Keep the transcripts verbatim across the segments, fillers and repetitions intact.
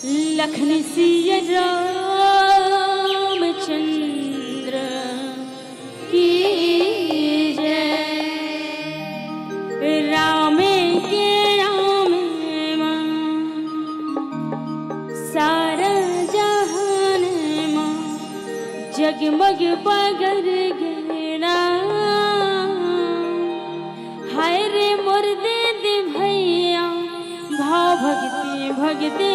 लखन सिया रामचंद्र की जय। राम के नाम मा सारा जहान मा जगमग बगर गे ना। हाय रे मोर दीदी भैया, भाव भक्ति भक्ति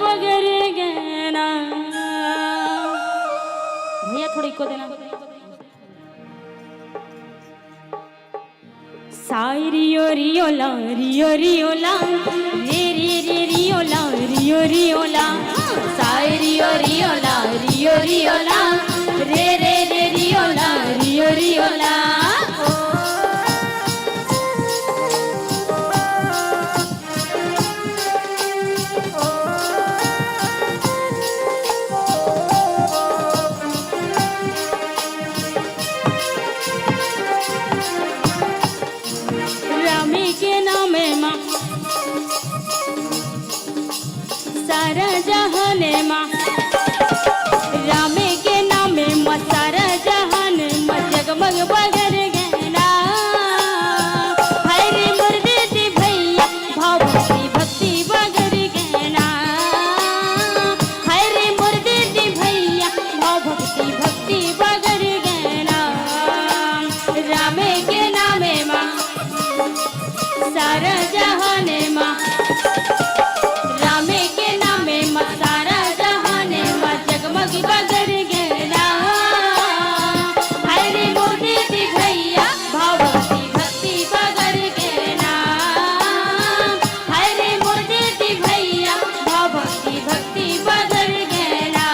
बगर गे ना। भैया थोड़ा इको देना। साई रियो रियो ला, रियो रियो ला, रे रे रे रियो ला, रियो रियो ला। साई रियो रियो ला, रियो रियो ला, रे रे रे रियो ला, रियो रियो ला। रामे के नामे मा सारा जहाने मा, रामे के नामे मा सारा जहाने मा जगमग बगर गे ना। हाय रे मोर दीदी भैया, भाव भक्ति भक्ति बगर गे ना। हाय रे मोर दीदी भैया, भाव भक्ति भक्ति बगर गे ना। रामे के नामे मा सारा जहाने मा, रामे के नामे मा सारा जहाने मा जगमग बगर गे ना। हाय रे मोर दीदी भैया, भाव भक्ति भक्ति बगर गे ना। हाय रे मोर दीदी भैया, भाव भक्ति भक्ति बगर गे ना।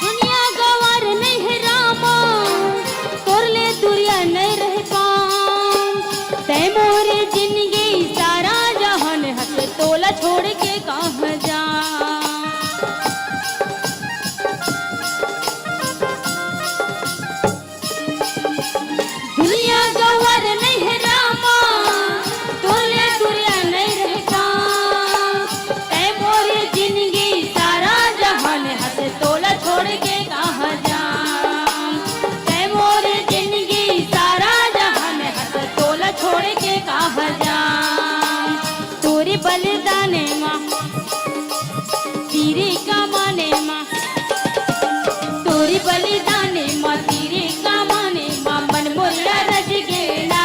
दुनिया गवार नहीं है रामा, तोर ले दुरिया नहीं रह पाऊं। तै मोरे जिंदगी सारा जहान हस, तोला छोड़ के कहाँ जा। दुनिया गवार नहीं है रामा, तोर ले दुरिया नहीं रह पाऊं। तै मोरे जिंदगी सारा जहान हस, तोला छोड़ के कहाँ जाऊं। तै मोरे जिंदगी सारा जहान हस, तोला छोड़ के कहाँ जाऊं। तोरे बलिदाने मा, तेरे कमाने मा, तोरे बलिदाने मा, तेरे कमाने मा, मन मोर अरज गे ना।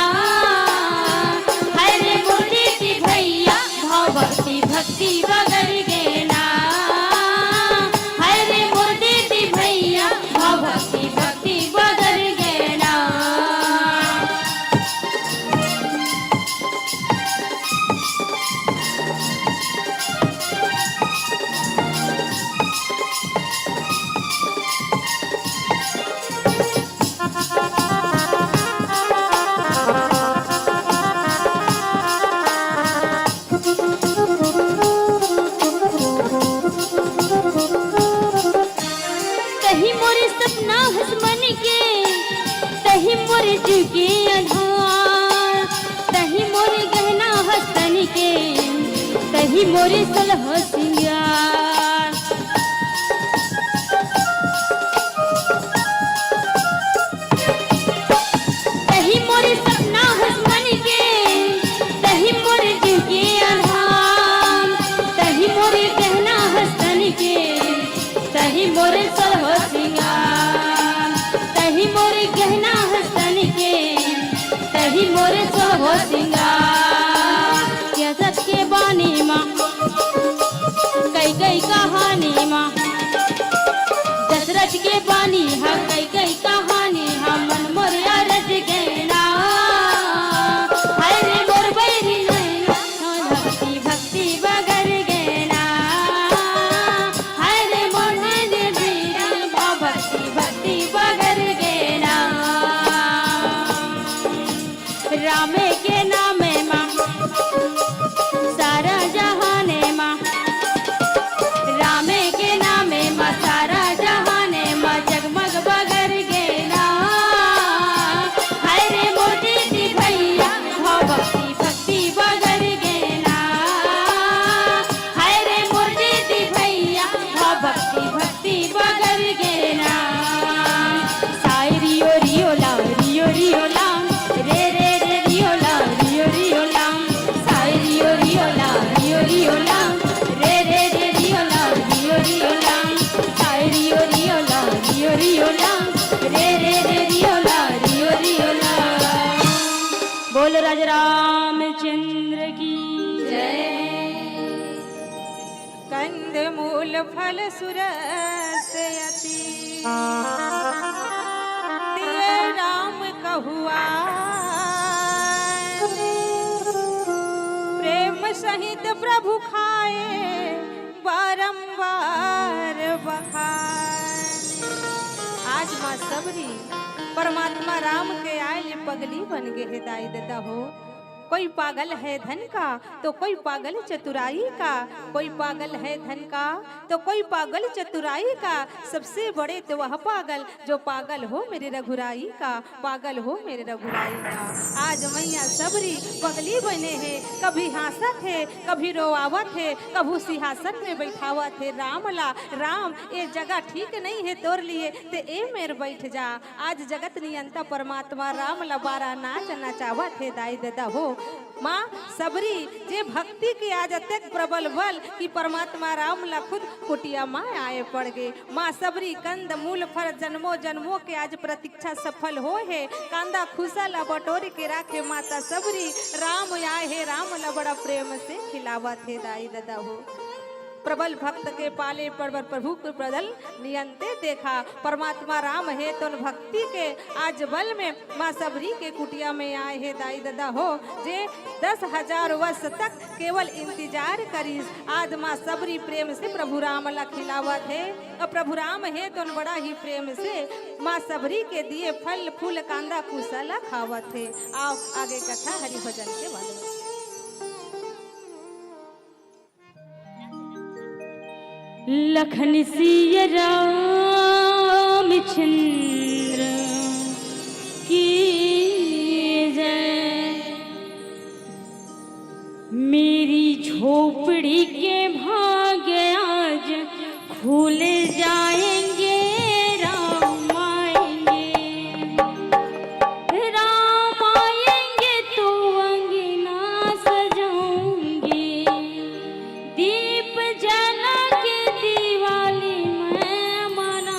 हाय रे मोर दीदी भैया, भाव भक्ति भक्ति बगर गे ना। हाय रे मोर दीदी भैया, भाव भक्ति भक्ति बगर गे ना। तही मोरे सपना हस मन के, तही मोरे जीव के आधार, तही मोरे गहना हस तन के, तही मोरे सलहो सिंगार। तही मोरे सपना हस मन के, तही मोरे जीव के आधार, तही मोरे गहना हस तन के, तही मोरे सलहो सिंगार, तही मोरे गहना हस तन के, तही मोरे सलहो सिंगार। दसरथ के बानी मा कई कई कहानी मा, दसरथ के बानी हा कई कई कहानी हा, मन मोर अरज गे ना। हाय रे मोर बैरी नैना, भक्ति भक्ति बगर गे ना। हाय रे मोर नैना, भक्ति भक्ति फल सुरस अति। दिए राम कहुआ प्रेम सहित प्रभु खाए बारंबार बखान। आज माँ सबरी परमात्मा राम के आय ले पगली बन गे हे दाई ददा हो। कोई पागल है धन का तो कोई पागल चतुराई का, कोई पागल है धन का तो कोई पागल चतुराई का। सबसे बड़े तो वह पागल जो पागल हो मेरे रघुराई का, पागल हो मेरे रघुराई का। आज मैया सबरी पगली बने हे, कभी हाँसत हे, कभी रोआवत हे, कभू सिंहासन में बैठावत हे। राम ला राम, ये जगह ठीक नहीं है तोर लिए, ते ए मेर बैठ जा। आज जगत नियंता परमात्मा राम ला बारा नाच नचावत हे दाई ददा हो। माँ सबरी जे भक्ति के आज अतेक प्रबल बल कि परमात्मा राम ला खुद कुटिया माँ आए पड़ गे। माँ सबरी कंद मूल फर जन्मों जन्मों के आज प्रतीक्षा सफल होय हे। कांदा खुसा ला बटोर के राखे माता सबरी, राम आए हे राम ला बड़ा प्रेम से खिलावत हे दाई ददा हो। प्रबल भक्त के पाले परवर प्रभु के प्रबल नियंते देखा। परमात्मा राम हे तोन भक्ति के आज बल में माँ सबरी के कुटिया में आए हे दाई ददा हो। जे दस हजार वर्ष तक केवल इंतजार करिस, आज माँ सबरी प्रेम से प्रभु राम ला खिलावत हे। और प्रभु राम हे तोन बड़ा ही प्रेम से माँ सबरी के दिए फल फूल कांदा कुसा ला खावत हे। आओ आगे कथा हरि भजन के बाद। लखन सिय रामचंद्र की जय। मेरी झोपड़ी के भाग आज खुल जाएंगे, राम आएंगे। राम आएंगे तो अंगना सजाऊंगी, दीप जला के दिवाली मैं मना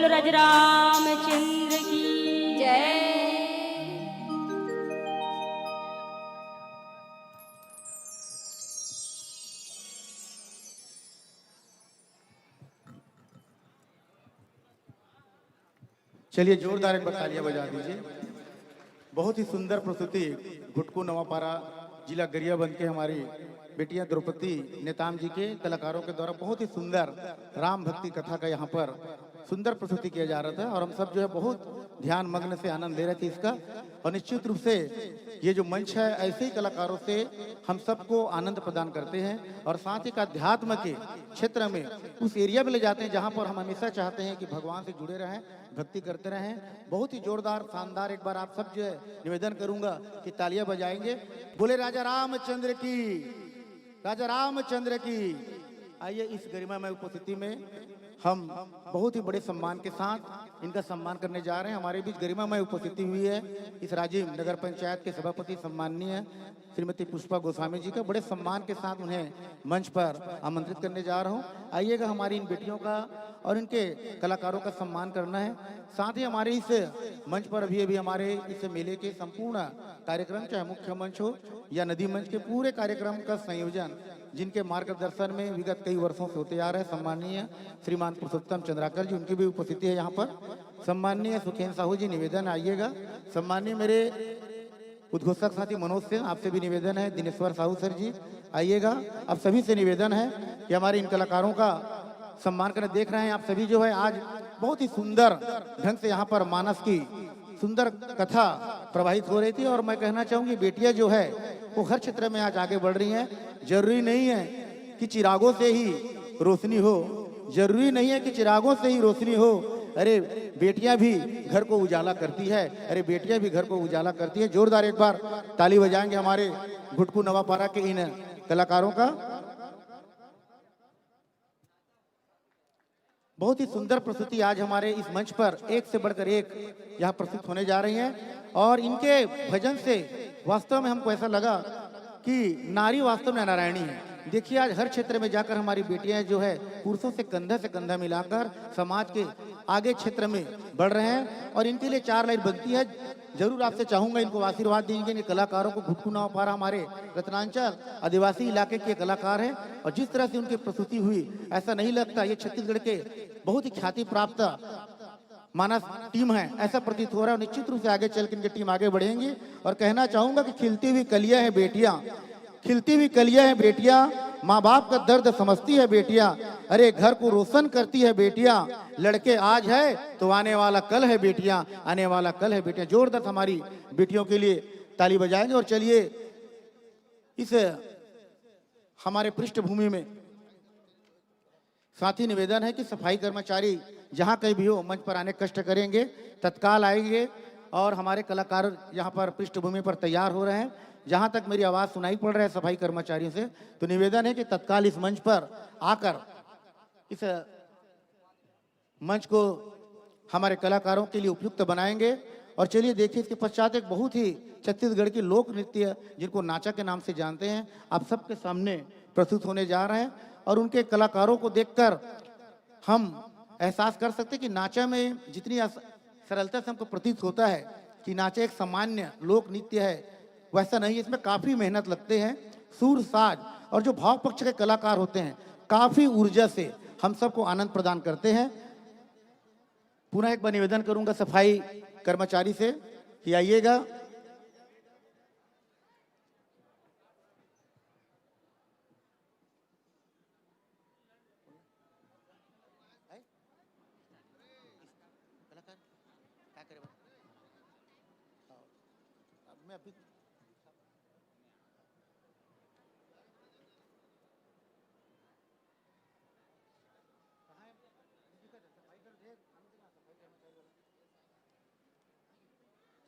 राजा रामचंद्र की जय। चलिए, जोरदार एक बार तालियां बजा दीजिए। बहुत ही सुंदर प्रस्तुति, घुटकू नवापारा, जिला गरियाबंद के हमारी बेटियां द्रौपदी नेताम जी के कलाकारों के द्वारा बहुत ही सुंदर राम भक्ति कथा का यहाँ पर सुंदर प्रस्तुति किया जा रहा था और हम सब जो है बहुत ध्यान मग्न से आनंद ले रहे थे इसका। और निश्चित रूप से ये जो मंच है, ऐसे ही कलाकारों से हम सबको आनंद प्रदान करते हैं और साथ ही एक अध्यात्म के क्षेत्र में उस एरिया में ले जाते हैं जहाँ पर हम हमेशा चाहते हैं कि भगवान से जुड़े रहें, भक्ति करते रहें। बहुत ही जोरदार, शानदार। एक बार आप सब जो है निवेदन करूंगा कि तालियां बजाएंगे। बोले राजा रामचंद्र की, राजा रामचंद्र की। आइए, इस गरिमामय उपस्थिति में हम बहुत ही बड़े सम्मान के साथ इनका सम्मान करने जा रहे हैं। हमारे बीच गरिमामय उपस्थिति हुई है इस राजिम नगर पंचायत के सभापति सम्माननीय श्रीमती पुष्पा गोस्वामी जी का। बड़े सम्मान के साथ उन्हें मंच पर आमंत्रित करने जा रहा हूँ। आइएगा, हमारी इन बेटियों का और इनके कलाकारों का सम्मान करना है। साथ ही हमारे इस मंच पर अभी अभी हमारे इस मेले के संपूर्ण कार्यक्रम, चाहे मुख्य मंच हो या नदी मंच के, पूरे कार्यक्रम का संयोजन जिनके मार्गदर्शन में विगत कई वर्षों से होते आ रहे हैं, सम्माननीय श्रीमान पुरुषोत्तम चंद्राकर जी, उनकी भी उपस्थिति है यहाँ पर। सम्माननीय सुखेन साहू जी, निवेदन आइएगा। सम्माननीय मेरे उद्घोषक साथी मनोज सिंह, आपसे भी निवेदन है। दिनेश्वर साहू सर जी, आइएगा। आप सभी से निवेदन है कि हमारे इन कलाकारों का सम्मान करें। देख रहे हैं आप सभी, जो है आज बहुत ही सुंदर ढंग से यहाँ पर मानस की सुंदर कथा प्रवाहित हो रही थी। और मैं कहना चाहूँगी, बेटियाँ जो है वो हर क्षेत्र में आज आगे बढ़ रही हैं। जरूरी नहीं है कि चिरागों से ही रोशनी हो, जरूरी नहीं है कि चिरागों से ही रोशनी हो। अरे, बेटियां भी घर को उजाला करती है। अरे, बेटियां भी घर को उजाला करती है। जोरदार एक बार ताली बजाएंगे हमारे घुटकू नवापारा के इन कलाकारों का। बहुत ही सुंदर प्रस्तुति आज हमारे इस मंच पर एक से बढ़कर एक यहाँ प्रस्तुत होने जा रही है। और इनके भजन से वास्तव में हमको ऐसा लगा कि नारी वास्तव में नारायणी है। देखिए, आज हर क्षेत्र में जाकर हमारी बेटियां जो है पुरुषों से कंधा से कंधा मिलाकर समाज के आगे क्षेत्र में बढ़ रहे हैं और इनके लिए चार लाइन बनती है। जरूर आपसे चाहूंगा, इनको आशीर्वाद दीजिए। इन कलाकारों को, घुटकू नवापारा हमारे रत्नांचल आदिवासी इलाके के कलाकार हैं और जिस तरह से उनकी प्रस्तुति हुई, ऐसा नहीं लगता ये छत्तीसगढ़ के बहुत ही ख्याति प्राप्त मानस टीम है, ऐसा प्रतीत हो रहा है। निश्चित रूप से आगे चल के इनकी टीम आगे बढ़ेंगी। और कहना चाहूंगा कि खिलती हुई कलियां हैं बेटियां, खिलती हुई कलियां हैं बेटियां, माँ बाप का दर्द समझती है बेटियां। अरे, घर को रोशन करती है बेटियां। लड़के आज है तो आने वाला कल है बेटियां, आने वाला कल है बेटियां। जोरदार हमारी बेटियों के लिए ताली बजाएंगे। और चलिए, इस हमारे पृष्ठभूमि में साथ ही निवेदन है कि सफाई कर्मचारी जहां कहीं भी हो, मंच पर आने कष्ट करेंगे, तत्काल आएंगे। और हमारे कलाकार यहां पर पृष्ठभूमि पर तैयार हो रहे हैं। जहां तक मेरी आवाज सुनाई पड़ रही है सफाई कर्मचारियों से, तो निवेदन है कि तत्काल इस मंच पर आकर इस मंच को हमारे कलाकारों के लिए उपयुक्त बनाएंगे। और चलिए, देखिए, इसके पश्चात एक बहुत ही छत्तीसगढ़ की लोक नृत्य, जिनको नाचा के नाम से जानते हैं, आप सबके सामने प्रस्तुत होने जा रहे हैं। और उनके कलाकारों को देखकर हम एहसास कर सकते हैं कि नाचा में जितनी आस-, सरलता से हमको प्रतीत होता है कि नाचा एक सामान्य लोक नृत्य है, वैसा नहीं। इसमें काफी मेहनत लगते हैं। सुर, साज और जो भाव पक्ष के कलाकार होते हैं, काफी ऊर्जा से हम सबको आनंद प्रदान करते हैं। पुनः एक बार निवेदन करूंगा सफाई कर्मचारी से कि आइएगा। कलाकार, क्या करे बा? अब मैं अभी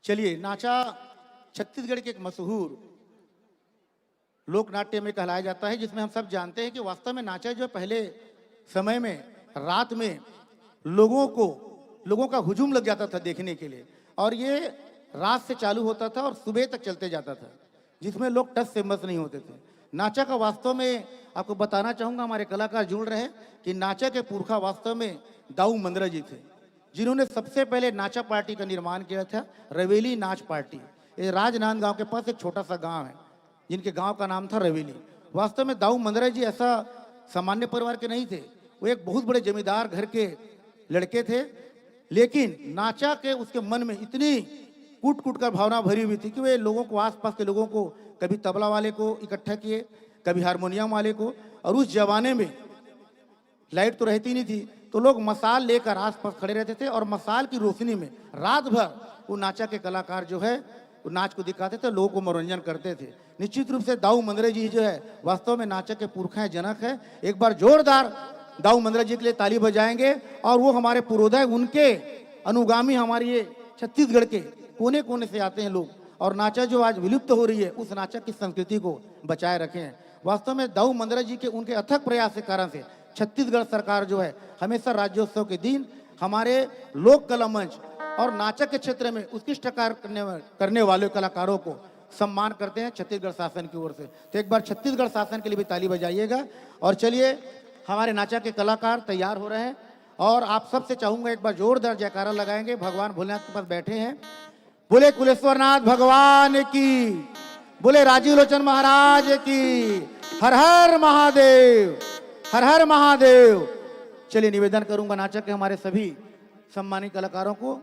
चलिए, नाचा छत्तीसगढ़ के एक मशहूर लोक नाट्य में कहलाया जाता है, जिसमें हम सब जानते हैं कि वास्तव में नाचा जो पहले समय में रात में लोगों को, लोगों का हुजूम लग जाता था देखने के लिए, और ये रात से चालू होता था और सुबह तक चलते जाता था, जिसमें लोग टस से मस नहीं होते थे। नाचा का वास्तव में आपको बताना चाहूंगा, हमारे कलाकार जुड़ रहे हैं कि नाचा के पुरखा वास्तव में दाऊ मंदरा जी थे। जिन्होंने सबसे पहले नाचा पार्टी का निर्माण किया था, रवेली नाच पार्टी। ये राजनांदगांव के पास एक छोटा सा गांव है, जिनके गांव का नाम था रवेली। वास्तव में दाऊ मंदरा जी ऐसा सामान्य परिवार के नहीं थे, वो एक बहुत बड़े जमींदार घर के लड़के थे, लेकिन नाचा के उसके मन में इतनी कूट कूट कर भावना भरी हुई थी कि वे लोगों को, आसपास के लोगों को, कभी तबला वाले को इकट्ठा किए, कभी हारमोनियम वाले को। और उस जमाने में लाइट तो रहती नहीं थी, तो लोग मशाल लेकर आसपास खड़े रहते थे और मशाल की रोशनी में रात भर वो नाचा के कलाकार जो है, वो नाच को दिखाते थे, लोगों को मनोरंजन करते थे। निश्चित रूप से दाऊ मंदरे जी जो है, वास्तव में नाचा के पुरखा है, जनक है। एक बार जोरदार दाऊ मंदरे जी के लिए ताली बजाएंगे। और वो हमारे पूर्वोदय, उनके अनुगामी हमारे ये छत्तीसगढ़ के कोने कोने से आते हैं लोग, और नाचा जो आज विलुप्त हो रही है, उस नाचा की संस्कृति को बचाए रखें। वास्तव में दाऊ मंदरा जी के, उनके अथक प्रयास के कारण से छत्तीसगढ़ सरकार जो है, हमेशा राज्योत्सव के दिन हमारे लोक कला मंच और नाचक के क्षेत्र में उत्कृष्ट कार्य करने, करने वाले कलाकारों को सम्मान करते हैं छत्तीसगढ़ शासन की ओर से। तो एक बार छत्तीसगढ़ शासन के लिए भी ताली बजाइएगा। और चलिए, हमारे नाचा के कलाकार तैयार हो रहे हैं और आप सबसे चाहूंगा, एक बार जोरदार जयकारा लगाएंगे। भगवान भोलेनाथ के पास बैठे हैं। बोले कुलेश्वरनाथ भगवान की, बोले राजीव लोचन महाराज की। हर हर महादेव, हर हर महादेव। चलिए, निवेदन करूंगा नाचक के हमारे सभी सम्मानित कलाकारों को।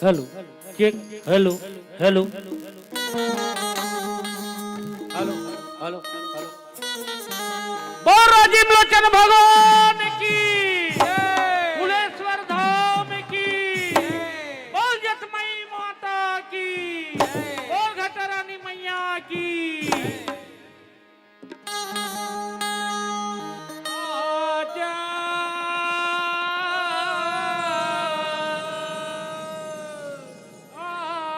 Hello, check. Hello, hello. Hello, hello, hello. बोल राजीव लोचन भगवान की, जय। कुलेश्वर धाम की, जय। बोल जतमई माता की, जय। बोल घटारानी मैया की, जय। आजा, आजा,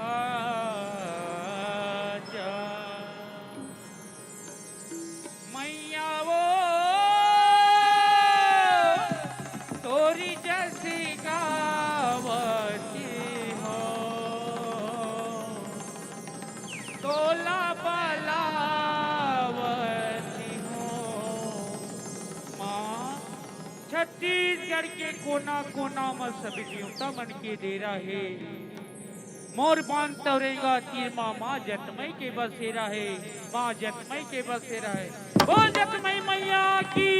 आजा। मैया वो तोरी जैसी गावती हो, तोला बलावती हो। माँ, छत्तीसगढ़ के कोना-कोना म सब देवता मन के डेरा हे। मोर बांध तौरेंगा तीर मा, माँ जतमई के बसेरा हे, माँ जतमई के बसेरा हे। बोल जतमई मैया की।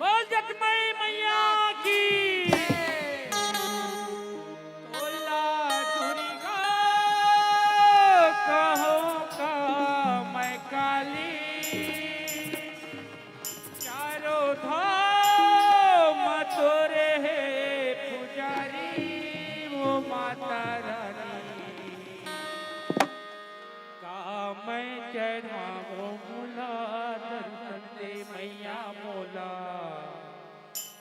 बोल जतमई मैया की। तोला दुर्गा कहो का मैं काली, चारों धाम तोरे हे पुजारी वो माता रानी। का मैं चढ़ावो मोला दर्शन दे मैया मोला,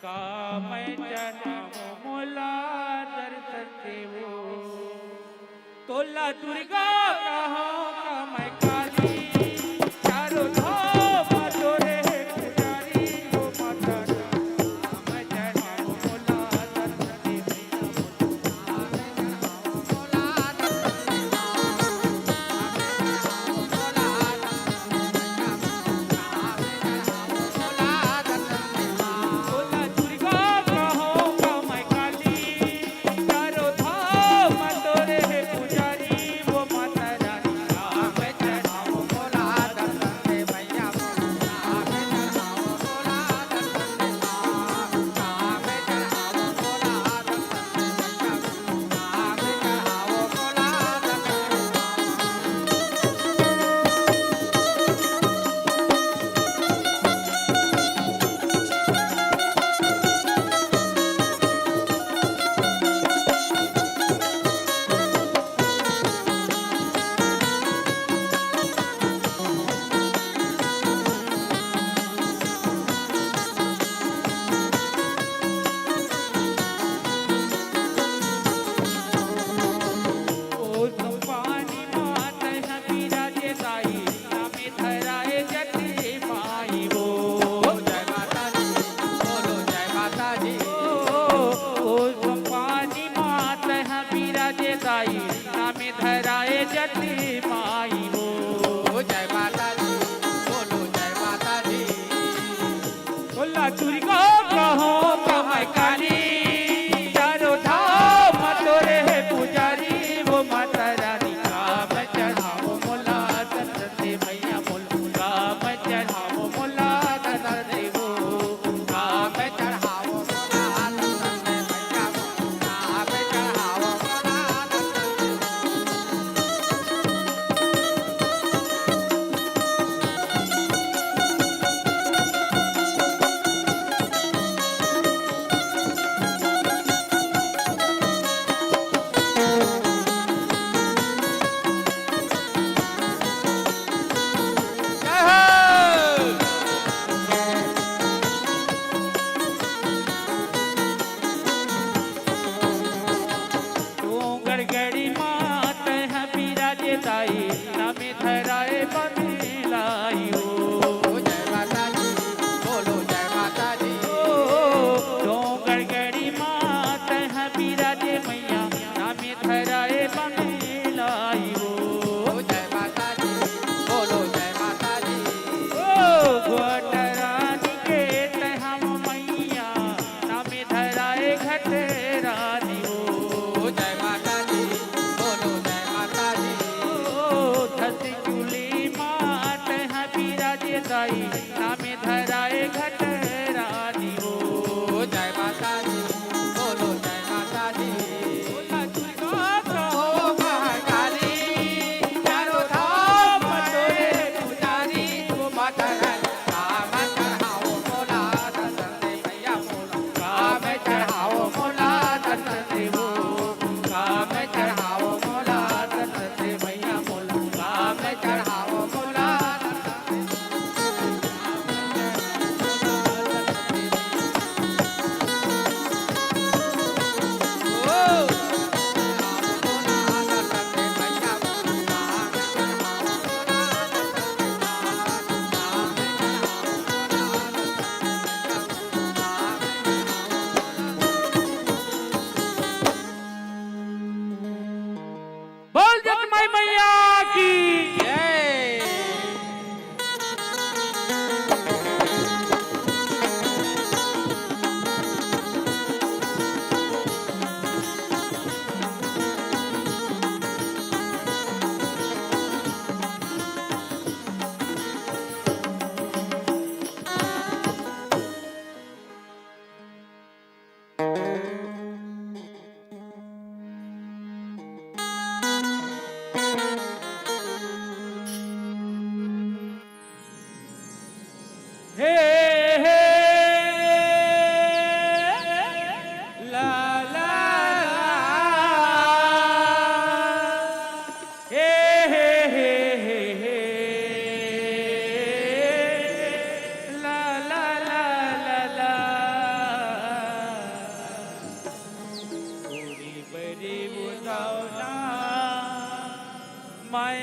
का मैं चढ़ावो मोला दर्शन देवो। तोला दुर्गा कहो का मैं काली, चारों धाम तोरे हे पुजारी वो माता रानी।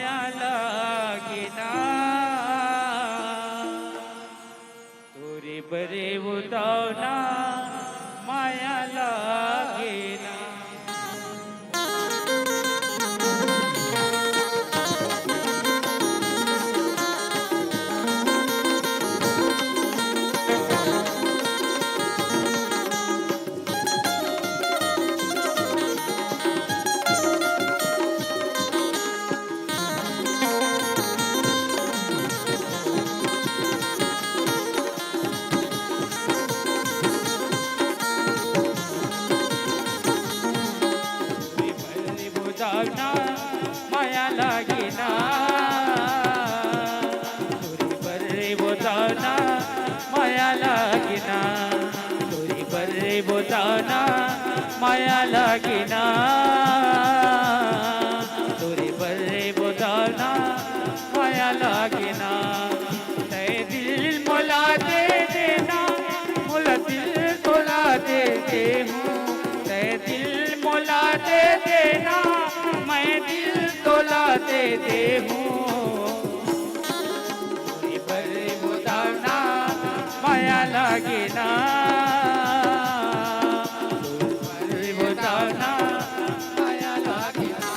माया लागे ना, तोरे बरे बुताव ना, माया लागे ना। तोरे बरे बुताव ना, माया लागे ना। तोरे बरे बुताव ना, माया लागे ना। तोरे बरे बुताव ना, माया लागे ना। तोरे बरे बुताव ना, माया लागे ना। तैं दिल मोला दे देना, मोला दिल तोला दे देहूँ। तैं दिल मोला दे देना, मैं दिल तोला दे देहूँ। तोरे बरे बुताव ना, माया लागे ना। तोरे बरे बुताव ना, माया लागे ना।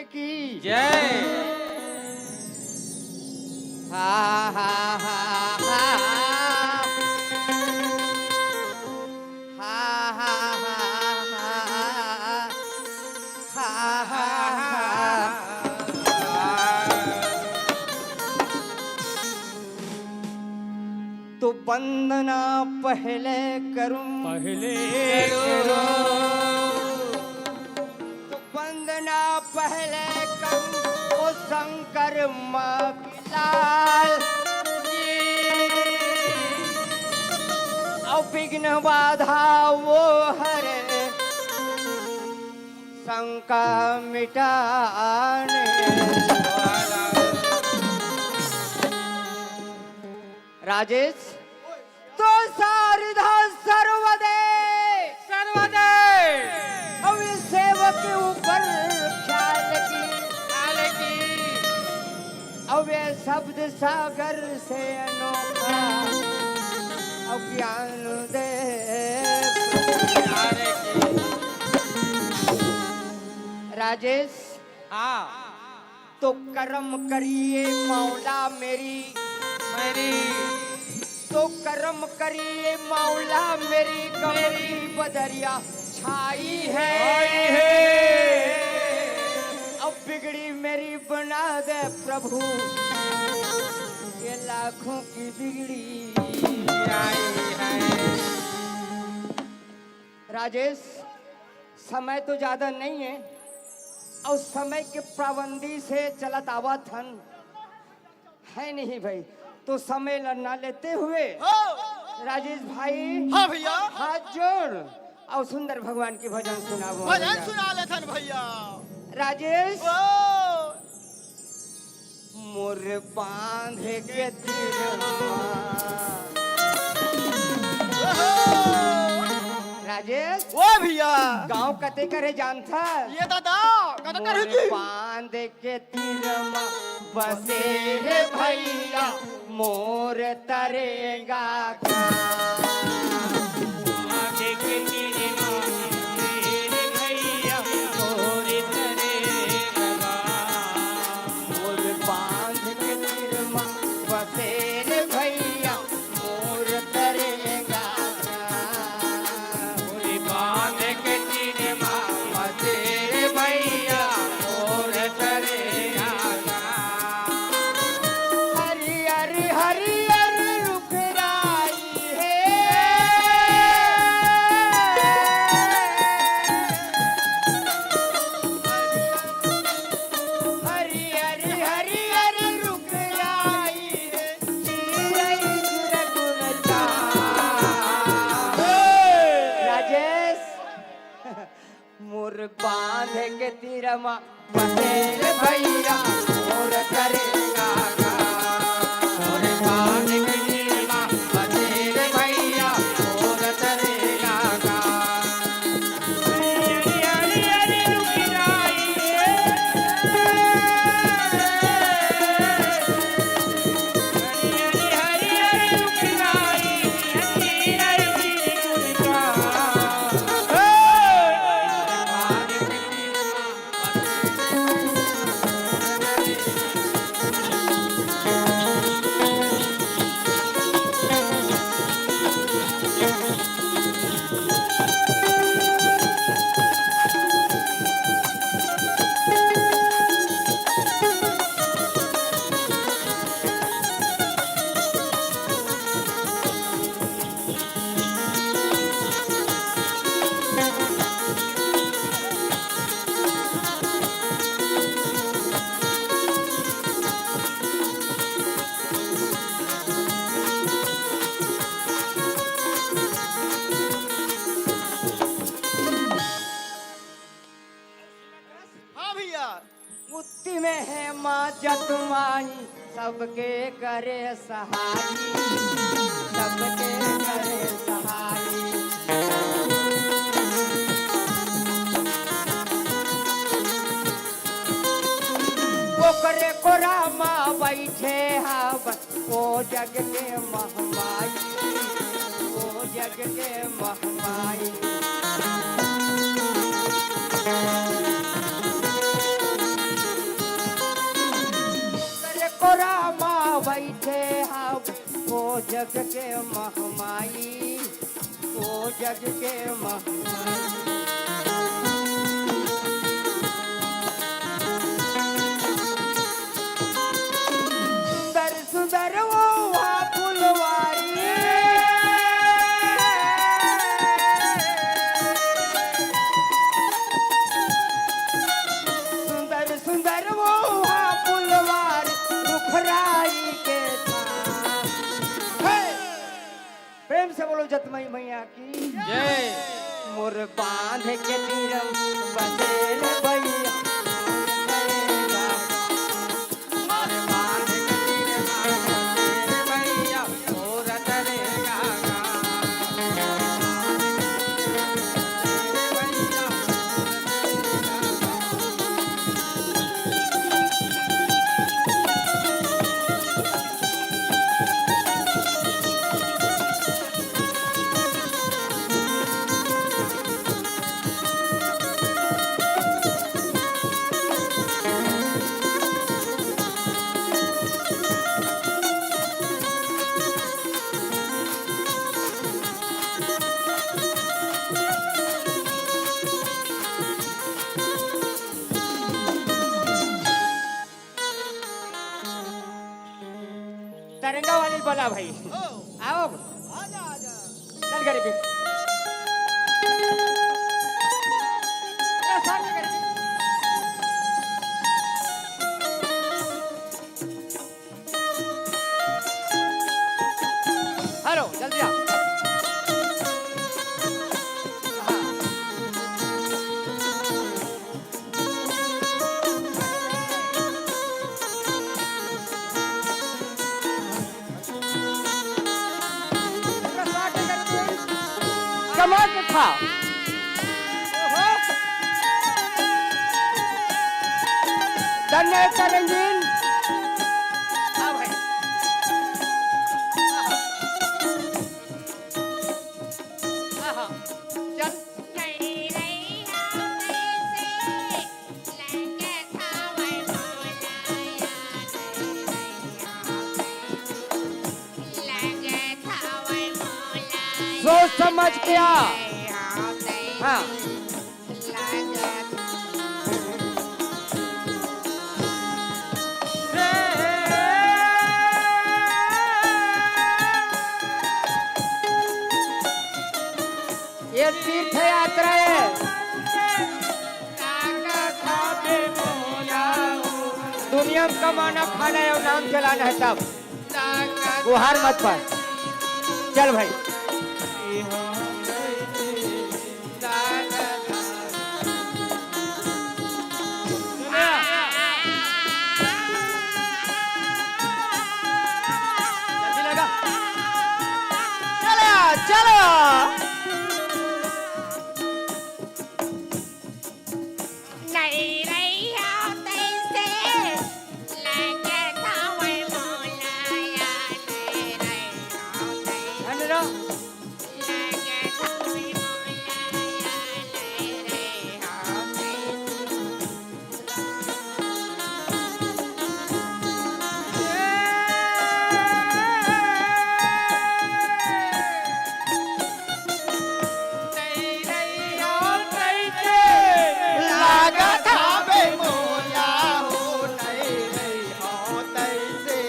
की जय। हा, हा, हा, हा। हा, हा, हा, हा। हा, हा, हा। तो वंदना पहले करूं। पहले करूं। तो वंदना पहले करूं, ओ शंकर माँ की लाल। और विघ्न बाधा वो हरे, शंका मिटाने वाला। राजेश, तो शारदा सर्वदे, सर्वदे। अब ये सेवक के ऊपर ख्याल की, ख्याल की। अब ये शब्द सागर से अनोखा, अब ज्ञान दे। राजेश, हाँ। तो करम करिए मौला मेरी, मेरी। तो करम करिए मौला मेरी, कमली बदरिया छाई है। छाई है। अब बिगड़ी मेरी बना दे प्रभु, ये लाखों की बिगड़ी आई है। राजेश, समय तो ज्यादा नहीं है और समय के पाबंदी से चलत आवत हन, है नहीं भाई, तो समय ल ना लेते हुए हाँ। राजेश भाई, हाँ भैया। हाथ जोड़ और सुंदर भगवान की भजन सुनावो भजन भैया। सुना लेथन भैया। राजेश, ओ। मोर बांध के तीर मा। ओहो। राजेश, ओ भैया। गांव कते करे जानथा? ये दादा, कते करे मोर जी? बांध के तीर मा बसे रे भैया, मोर तरेंगा का। बांध के तीर मा बसे रे भैया, मोर तरेंगा का। मोर बांध के तीर मा बसे रे भैया, मोर तरेंगा का। मोर बांध के तीर मा बसे रे भैया, मोर तरेंगा का। हरियर, हरियर रुख राई हे। हरियर, हरियर रुख राई हे। चिरई चुरगुन चा। राजेश, मोर बांध के तीर मा बसे रे भैया, मोर तरेंगा का। मोर बांध के तीर मा बसे रे भैया, मोर तरेंगा का। हरी हरी हरी रुख राई रे। हरी हरी हरी रुख राई, हरी हरी हरी रुख राई। हाँ भैया। मुक्ति में है माँ जतुमाई, सबके करे सहाई, सबके करे सहाई। ओकरे कोरा मा बैठे हब, ओ जग के महमाई, ओ जग के महमाई। जग के महमाई, ओ जग के महमाई। सुंदर सुंदर वो फुलवारी। सुंदर सुंदर वो फुलवारी, रुखराई के छाँव। हे! प्रेम से बोलो जतमई मैया की। जय। मोर बांध के तीरम बसेल भैया। तरंगा वाली बला भाई। ओ। आओ। आजा, आजा। चल गरीबी। ए, साथ में गरीबी। हेलो, जल्दी आ। कमाल के था। धन्य है रंगीन। हाँ भाई। हाँ, हाँ। चल। सोच समझ के आ। हाँ। ये तीर्थ यात्रा है। दुनिया में कमाना, खाना है और नाम चलाना है तब। गुहार मत पर। चल भाई। जल्दी लगा। चलो, चलो। नहीं रही हो तैसे, लगे थावे मोला या नहीं रही हो तैसे। लगे थावे मोला या नहीं रही हो तैसे। लागत हावे मोला हो, नहीं रही हो तैसे।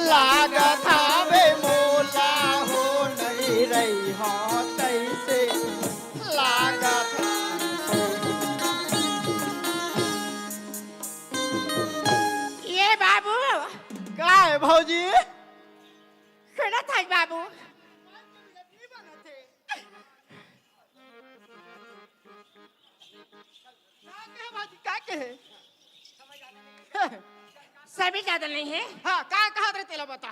लागत हावे मोला हो, नहीं रही हो तैसे। लागत। ये बाबू। का है भौजी? सुनत हस बाबू? का कहे भौजी, का कहे? सभी ज्यादा नहीं है। हाँ, का कहत रहे तेला बता।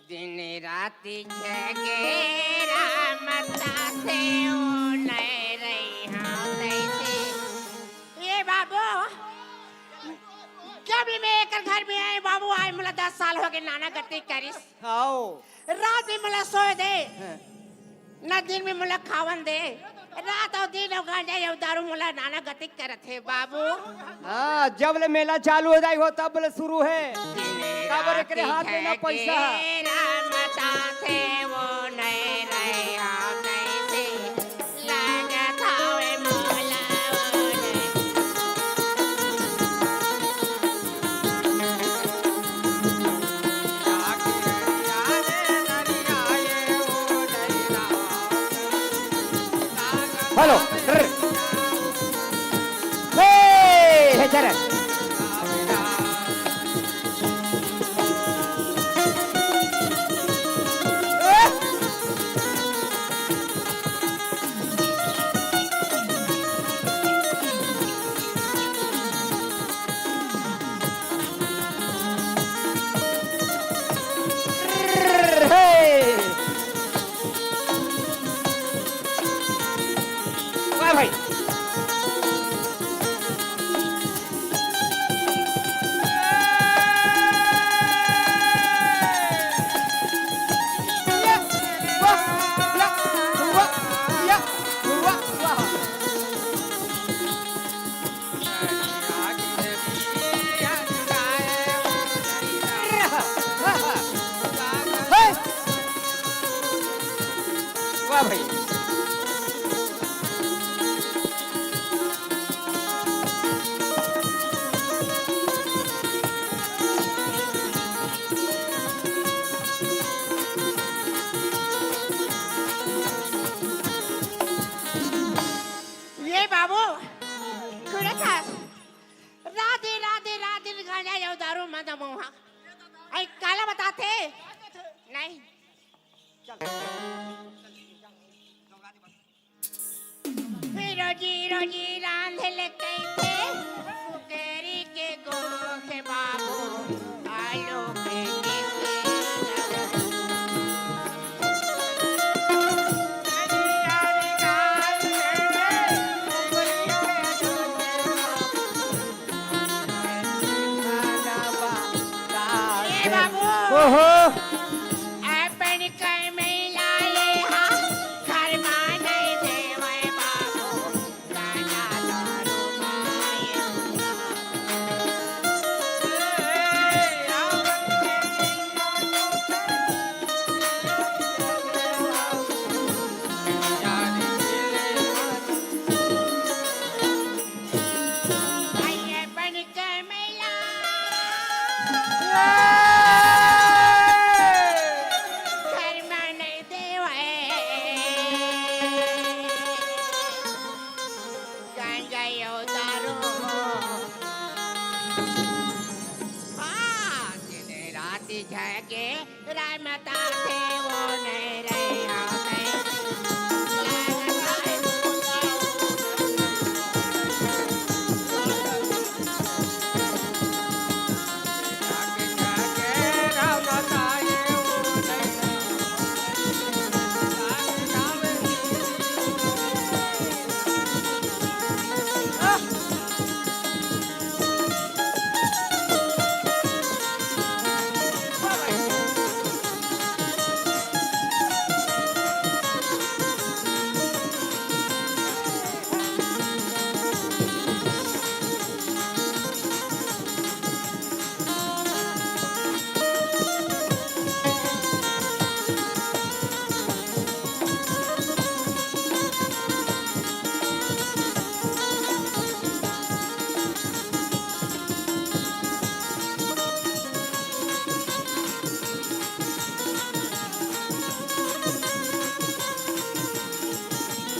दिन राति झगड़ा मचा से ओ नहीं रही हाँ तैसे। ये बाबू, जब ले मैं एकर घर में आए बाबू, आए मोला दस साल हो गए, नाना गति करिस। आओ। रात में मोला सोए दे, हाँ। ना दिन में मोला खावन दे। रात और दिन और गांजा और दारू मोला नाना गति करत हे बाबू। हाँ, जब ले मेला चालू हो जाई हो तब ले शुरू है। काबर एकरे हाथ में ना पैसा है। दारू मत दमो हा। अई काला बताथे? नहीं। फिर रोजी रोजी रांध ले कइथे, कुकरी के गोठ बाबू, आलू के टिकी। ए बाबू। ओहो। अपन कमई ला ये हा, घर मा नहीं देवय बाबू, गांजा दारू मा ये। आइए बन के मैला, घर में नहीं देवे, गांजा यो दारू हो। हाँ, दिन रात झके राय मता थे वो नहीं रहे, आओ नहीं।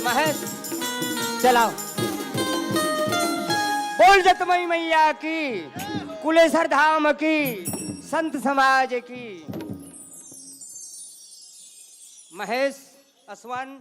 महेश, चलाओ। बोल जतमई मैया की, कुलेश्वर धाम की, संत समाज की। महेश, असवन।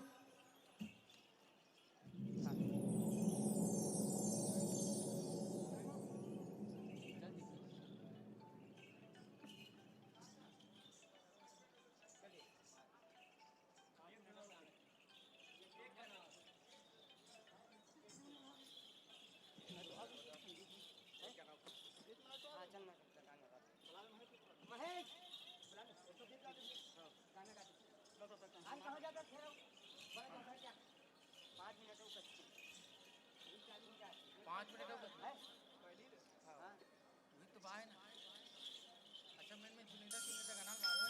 पाँच मिनट हो गए। वही तो बाय ना। अच्छा, मैं, मैं चुनिंदा, चुनिंदा गाना गाऊँ।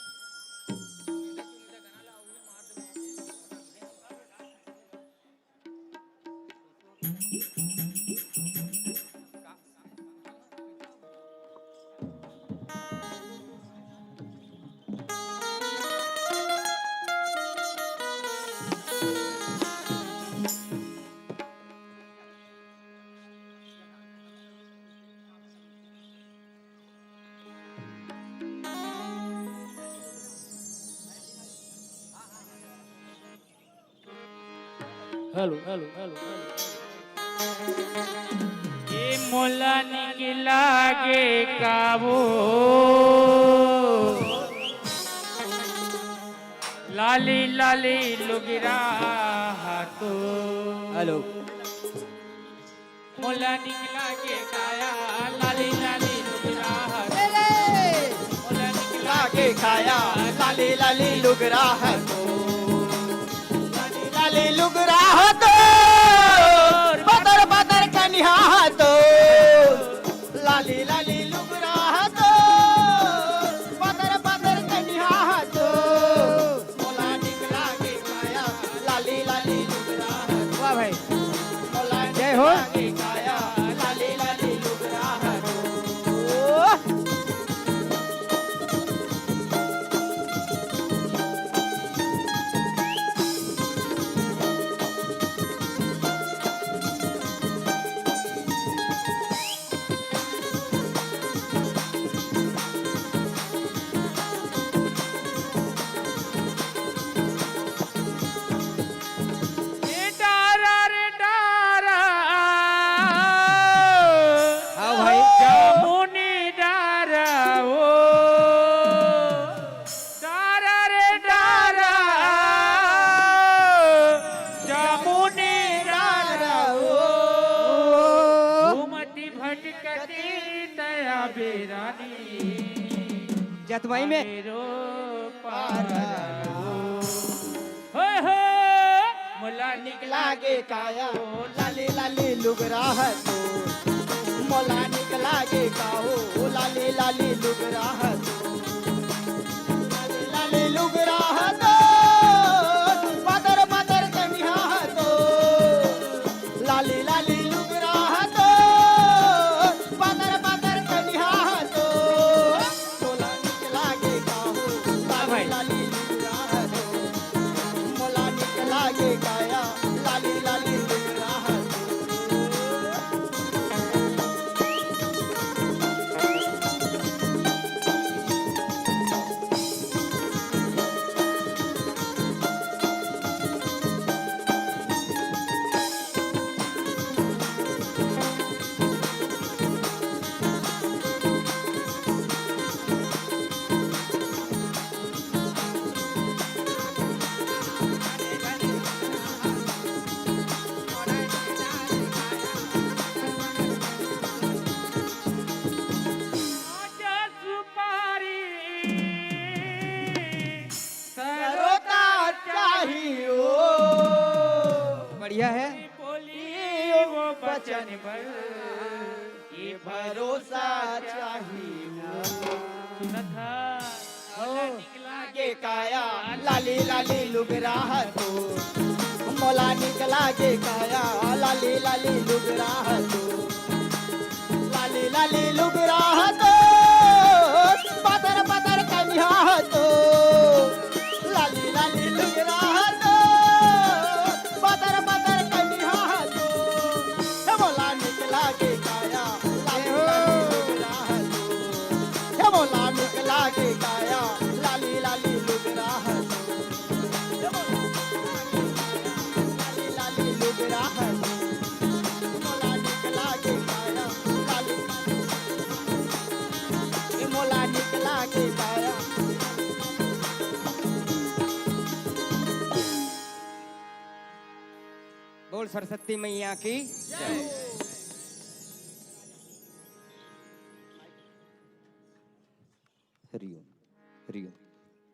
चुनिंदा, चुनिंदा गाना लाऊँ, ये मार दे। Hello, hello, hello, hello. ए मोला निक लागे काबू, लाली लाली लुगरा हाथो। हेलो। मोला निक लागे काया, लाली लाली लुगरा हर। मोला निक लागे काया, लाली लाली लुगरा हर। लाली लाली लुगरा हर तो, पतर पतर कनिहा हर तो। लाली लाली लुगरा हर तो, पतर पतर कनिहा हर तो। मोला निक लागे काया, लाली लाली लुगरा हर। वाह भाई। मोला निक जय हो। लागे काया, लाली लाली लुगरा हर। ओह। कति तया बेरानी जतमई में मेरो पार। होय हो। मोला निक लागे काया, ओ लाली लाली लुगरा ह तो। मोला निक लागे का, ओ लाली लाली लुगरा ह तो। लाली लाली लुगरा ह तो, पातर पातर कनिहा ह तो। लाली लाली लुगरा ह तो, पातर पातर कनिहा ह तो। मोला निक लागे का हो, हाँ भाई। लाली लाली लुगरा ह तो। मोला निक लागे काया, लाली लाली लुगरा ह तो। सरोता चाहियो। बढ़िया है। बोली वो बचन बर, ये भरोसा चाहियो। सुनत हा? लागे काया, लाली लाली लुगरा ह तो। मोला निक लागे काया, लाली लाली लुगरा ह तो। लाली लाली लुगरा ह तो, पातर पातर कनिहा ह तो। लाली लाली लुगरा ह तो, पातर पातर कनिहा ह तो। हे मोला निक लागे काया, लाली लाली लुगरा ह तो। हे मोला निक लागे काया, लाली लाली लुगरा ह तो। बोल सरस्वती मैया की। हरिओम, हरिओम।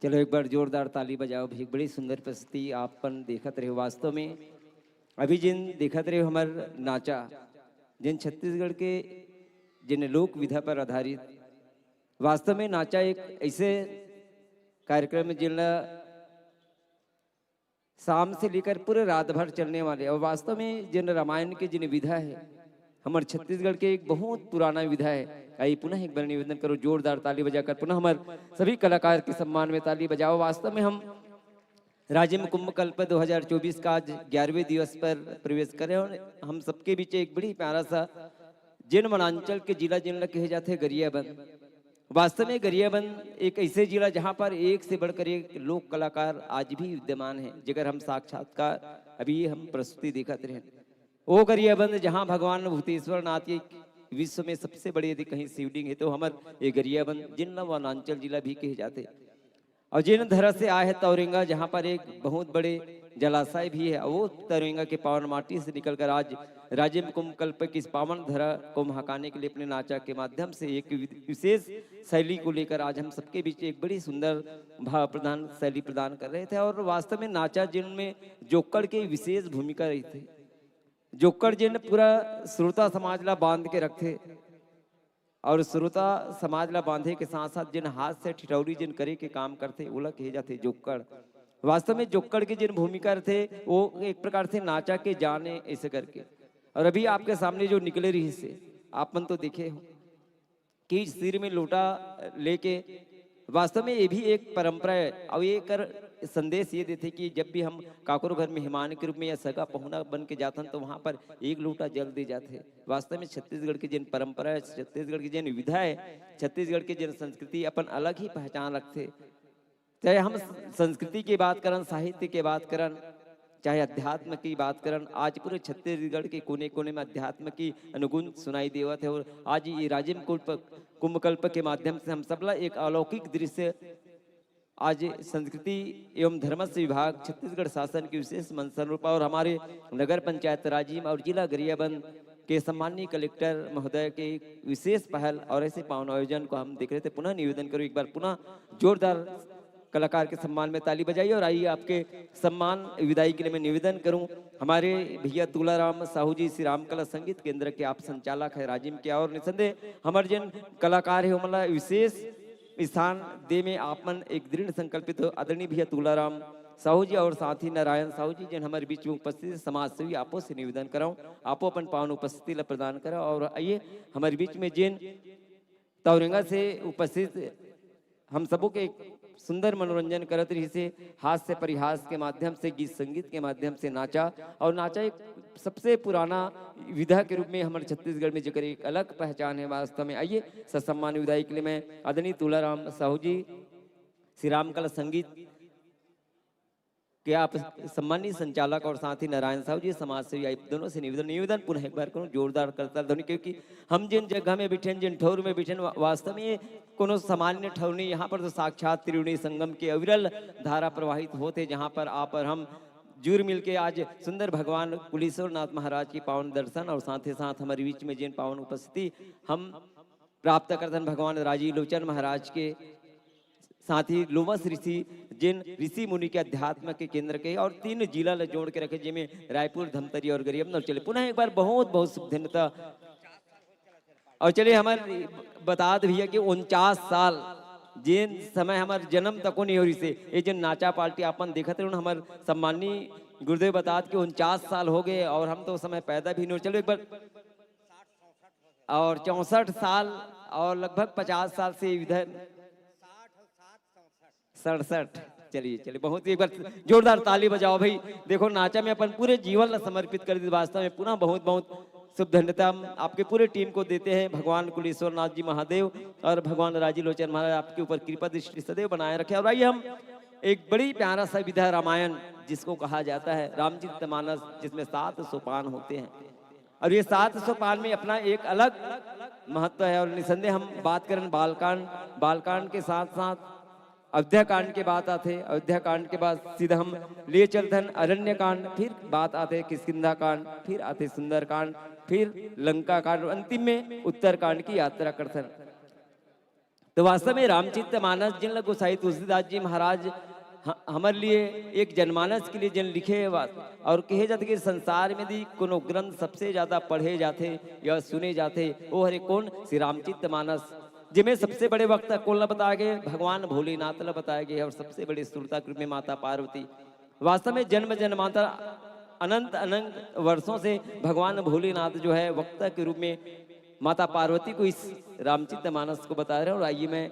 चलो, एक बार जोरदार ताली बजाओ भाई, बड़ी सुंदर प्रस्तुति आप मन देखत रहे। वास्तव में अभी जिन देखत रहे हमर नाचा, जिन छत्तीसगढ़ के जिन लोक विधा पर आधारित, वास्तव में नाचा एक ऐसे कार्यक्रम है जिनला शाम से लेकर पूरे रात भर चलने वाले, और वास्तव में जिन रामायण के जिन विधा है, हमर छत्तीसगढ़ के एक बहुत पुराना विधा है। आइए पुनः एक बार निवेदन करो, जोरदार ताली बजाकर पुनः हमर सभी कलाकार के सम्मान में ताली बजाओ। वास्तव में हम राजिम कुंभ कल्प दो हज़ार चउबीस का आज ग्यारहवें दिवस पर प्रवेश करें और हम सबके बीच एक बड़ी प्यारा सा जिन वनांचल के जिला जिन ल कहे जाथे गरियाबंद। वास्तव में गरियाबंद एक ऐसे जिला जहाँ पर एक से बढ़कर एक लोक कलाकार आज भी विद्यमान है, जेकर हम साक्षात्कार अभी हम प्रस्तुति देखत रहे। वो गरियाबंद जहाँ भगवान भूतेश्वर नाथ के विश्व में सबसे बड़े यदि कहीं शिवलिंग है तो हमर ये गरियाबंद जिन ल वनांचल जिला भी कहे जाथे। और जिन धरा से आए हैं तौरेंगा, जहाँ पर एक बहुत बड़े जलाशय भी है, वो तौरेंगा के पावन माटी से निकलकर आज राजिम कुंभ कल्प की इस पावन धरा को महाकाने के लिए अपने नाचा के माध्यम से एक वि-, विशेष शैली को लेकर आज हम सबके बीच एक बड़ी सुंदर भाव प्रधान शैली प्रदान कर रहे थे। और वास्तव में नाचा जिनमें जोक्कड़ की विशेष भूमिका रही थी। जोक्कड़ जिन पूरा श्रोता समाज ला बांध के रखथे और श्रोता समाज ला बांधे के साथ साथ जिन हाथ से ठिठौरी जिन करे के काम करथे, ओला कहे जाथे जोक्कड़। वास्तव में जोक्कड़ के जिन भूमिका रथे, वो एक प्रकार से नाचा के जान ए, ऐसे करके। और अभी आपके सामने जो निकले रहिसे, आप मन तो देखे हो कि सिर में लोटा लेके, वास्तव में ये भी एक परंपरा है। और ये कर संदेश ये देथे कि जब भी हम काकरो घर मेहमान के रूप में या सगा पहुना बन के जाथन, तो वहाँ पर एक लोटा जल दे जाथे। वास्तव में छत्तीसगढ़ के जिन परंपरा है, छत्तीसगढ़ के जिन विधा है, छत्तीसगढ़ के जिन संस्कृति अपन अलग ही पहचान रखथे। चाहे हम संस्कृति के बात करन, साहित्य के बात करन, चाहे अध्यात्म की बात करन, आज पूरे छत्तीसगढ़ के कोने-कोने में अध्यात्म की अनुगुंज सुनाई देवत है। और आज ये राजिम कुंभ, कुंभकल्प के माध्यम से हम सबला एक अलौकिक दृश्य आज संस्कृति एवं धर्मस्व विभाग, छत्तीसगढ़ शासन की विशेष मंथन रूपा और हमारे नगर पंचायत राजिम और जिला गरियाबंद के सम्माननीय कलेक्टर महोदय के एक विशेष पहल और ऐसे पावन आयोजन को हम देख रहे थे। पुनः निवेदन करूँ, एक बार पुनः जोरदार कलाकार के सम्मान में ताली बजाइए और आइए आपके सम्मान विदाई के लिए मैं निवेदन करूं हमारे भैया तुलाराम साहू जी, श्री रामकला संगीत केंद्र के आप संचालक है राजिम के, और निसंदेह हमारे जिन कलाकार है ओमन ला विशेष स्थान दे में आप मन एक दृढ़ संकल्पित हो। आदरणीय भैया तुलाराम साहू जी और साथी नारायण साहू जी जिन हमारे बीच में उपस्थित है, समाज सेवी, आपो से निवेदन कराऊं, आपो अपन पावन उपस्थिति ला प्रदान करा और आइए हमारे बीच में जिन तौरेंगा से उपस्थित हम सबो के एक सुंदर मनोरंजन करत रहिस हे, हास्य परिहास के माध्यम से, गीत संगीत के माध्यम से नाचा, और नाचा एक सबसे पुराना विधा के रूप में हमारे छत्तीसगढ़ में जेकर एक अलग पहचान है। वास्तव में आइए ससम्मान विदाई के लिए मैं आदरणीय तुलाराम साहू जी, श्री रामकला संगीत के आप सम्मानित संचालक और साथ ही नारायण साहू जी, समाज सेवी, आप दोनों से निवेदन निवेदन पुनः एक बार करूँ, जोरदार करताल ध्वनि, क्योंकि हम जिन जगह में बैठे हैं, जिन ठौर में बैठे हैं, वा-, वास्तव में ये कोनो सामान्य ठौर नहीं। यहाँ पर तो साक्षात त्रिवेणी संगम के अविरल धारा प्रवाहित होते, जहाँ पर आप और हम जुड़ मिल के आज सुंदर भगवान कुलेश्वर नाथ महाराज की पावन दर्शन और साथ ही साथ हमारे बीच में जिन पावन उपस्थिति हम प्राप्त करतन भगवान राजीव लोचन महाराज के, साथ ही लोमस ऋषि, जिन ऋषि मुनि के अध्यात्म के केंद्र के और तीन जिला ला जोड़ के रखे, जेमे रायपुर, धमतरी और गरियाबंद। और चलिए पुनः एक बार बहुत बहुत शुभ धन्यता। और चलिए हमारे बता दे भैया कि उनचास साल, जिन समय हमारे जन्म तको नहीं हो रहिस हे, ये जिन नाचा पार्टी आप मन देखत रहे हो, हमारे सम्माननीय गुरुदेव बतात के उनचास साल हो गए और हम तो उस समय पैदा भी नहीं हो। चलो एक बार, और चौसठ साल और लगभग पचास साल से इधर सड़सठ। चलिए, चलिए, बहुत ही एक बार जोरदार ताली बजाओ भाई। देखो, नाचा में अपन पूरे जीवन ला समर्पित कर दी। वास्तव में पुनः बहुत बहुत शुभ धन्यता हम आपके पूरे टीम को देते हैं। भगवान कुलेश्वर नाथ जी महादेव और भगवान राजीव लोचन महाराज आपके ऊपर कृपा दृष्टि सदैव बनाए रखे। और आइए हम एक बड़ी प्यारा सा विधा रामायण जिसको कहा जाता है रामचरित मानस, जिसमें सात सोपान होते हैं और ये सात सोपान में अपना एक अलग महत्व है। और निसंदेह हम बात करें बालकांड, बालकांड के साथ साथ अयोध्या कांड के बात आते, अयोध्या कांड के बाद सीधा हम ले चलते हैं अरण्य कांड, फिर बात आते किष्किंधा कांड, फिर आते सुंदर कांड, फिर लंका कांड और अंतिम में उत्तर कांड की यात्रा करते हैं। तो वास्तव में रामचरित मानस जिन ला गोसाई तुलसीदास जी महाराज ह-, हमारे लिए एक जनमानस के लिए जिन लिखे हे बात, और कहे जाते कि संसार में यदि कोनो ग्रंथ सबसे ज्यादा पढ़े जाते या सुने जाते, वो हरे कौन? श्री रामचरित मानस। जिमे सबसे बड़े वक्ता कौन ला बताया गया? भगवान भोलेनाथ ला बताया गया। और सबसे बड़े श्रोता के रूप में माता पार्वती। वास्तव में जन्म जन्मांतर अनंत अनंत वर्षों से भगवान भोलेनाथ जो है वक्ता के रूप में माता पार्वती को इस रामचरित मानस को बता रहे हैं। और आइए मैं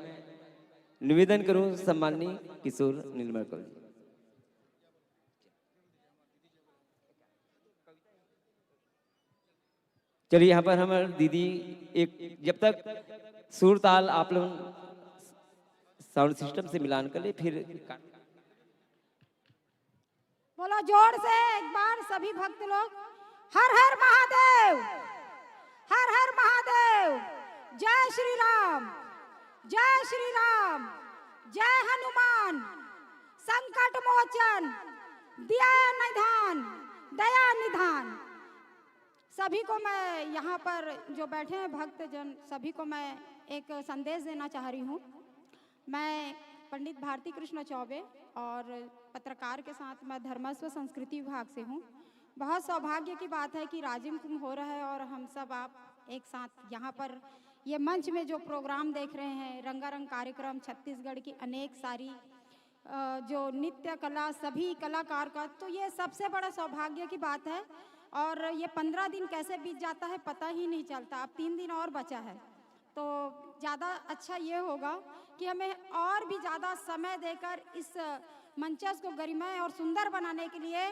निवेदन करूं सम्माननीय किशोर नीलमणि जी। चलिए, यहाँ पर हमारे दीदी एक, जब तक सुर ताल आप लोग साउंड सिस्टम से मिलान कर ले, फिर बोलो जोर से एक बार सभी भक्त लोग, हर हर महादेव, हर हर महादेव, जय श्री राम, जय श्री राम, जय हनुमान, संकट मोचन, दया निधान, दया निधान। सभी को मैं, यहाँ पर जो बैठे हैं भक्तजन, सभी को मैं एक संदेश देना चाह रही हूँ। मैं पंडित भारती कृष्ण चौबे और पत्रकार के साथ मैं धर्मस्व संस्कृति विभाग से हूँ। बहुत सौभाग्य की बात है कि राजिम कुंभ हो रहा है और हम सब आप एक साथ यहाँ पर ये मंच में जो प्रोग्राम देख रहे हैं, रंगारंग कार्यक्रम, छत्तीसगढ़ की अनेक सारी अ, जो नृत्य कला, सभी कलाकार का, तो ये सबसे बड़ा सौभाग्य की बात है। और ये पंद्रह दिन कैसे बीत जाता है, पता ही नहीं चलता। अब तीन दिन और बचा है, तो ज़्यादा अच्छा ये होगा कि हमें और भी ज़्यादा समय देकर इस मंचस को गरिमय और सुंदर बनाने के लिए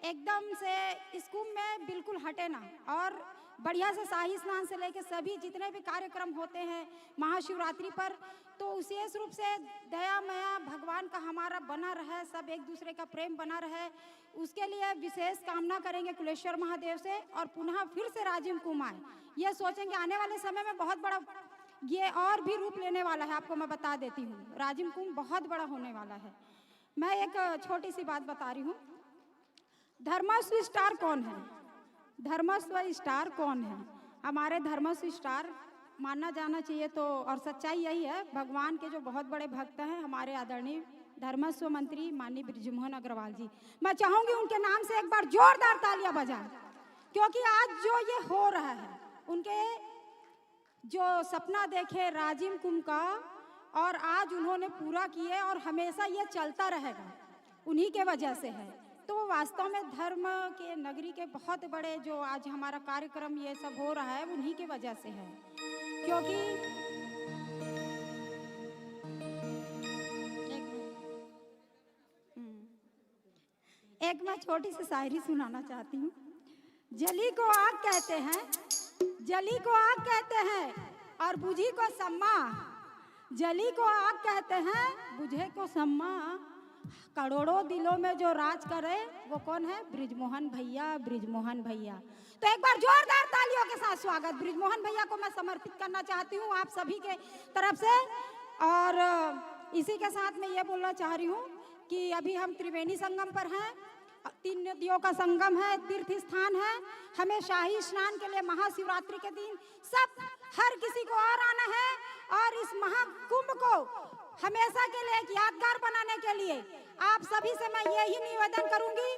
एकदम से इस कुंभ में बिल्कुल हटे ना और बढ़िया से शाही स्नान से लेके सभी जितने भी कार्यक्रम होते हैं महाशिवरात्रि पर, तो विशेष रूप से दया मया भगवान का हमारा बना रहे, सब एक दूसरे का प्रेम बना रहे, उसके लिए विशेष कामना करेंगे कुलेश्वर महादेव से। और पुनः फिर से राजिम कुंभ आए, ये सोचेंगे आने वाले समय में बहुत बड़ा ये और भी रूप लेने वाला है, आपको मैं बता देती हूँ, राजिम कुंभ बहुत बड़ा होने वाला है। मैं एक छोटी सी बात बता रही हूँ, धर्मस्व स्टार कौन है? धर्मस्व स्टार कौन है? हमारे धर्मस्व स्टार मानना जाना चाहिए तो, और सच्चाई यही है, भगवान के जो बहुत बड़े भक्त हैं हमारे आदरणीय धर्मस्व मंत्री माननीय बृजमोहन अग्रवाल जी। मैं चाहूंगी उनके नाम से एक बार जोरदार तालियां बजाएं, क्योंकि आज जो ये हो रहा है, उनके जो सपना देखे राजिम कुंभ का, और आज उन्होंने पूरा किए और हमेशा ये चलता रहेगा, उन्हीं के वजह से है। तो वास्तव में धर्म के नगरी के बहुत बड़े जो आज हमारा कार्यक्रम ये सब हो रहा है, उन्हीं के वजह से है, क्योंकि एक मिनट। हम्म। एक मैं छोटी सी शायरी सुनाना चाहती हूँ। जली को आग कहते हैं, जली को आग कहते हैं और बुझी को सम्मा। जली को आग कहते हैं, बुझे को सम्मा। करोड़ों दिलों में जो राज करे, वो कौन है? बृजमोहन भैया, बृजमोहन भैया। तो एक बार जोरदार तालियों के साथ स्वागत बृजमोहन भैया को मैं समर्पित करना चाहती हूँ आप सभी के तरफ से। और इसी के साथ मैं ये बोलना चाह रही हूँ कि अभी हम त्रिवेणी संगम पर हैं, तीन नदियों का संगम है, तीर्थ स्थान है। हमें शाही स्नान के लिए महाशिवरात्रि के दिन सब, हर किसी को और आना है और इस महाकुंभ को हमेशा के लिए एक यादगार बनाने के लिए आप सभी से मैं यही निवेदन करूंगी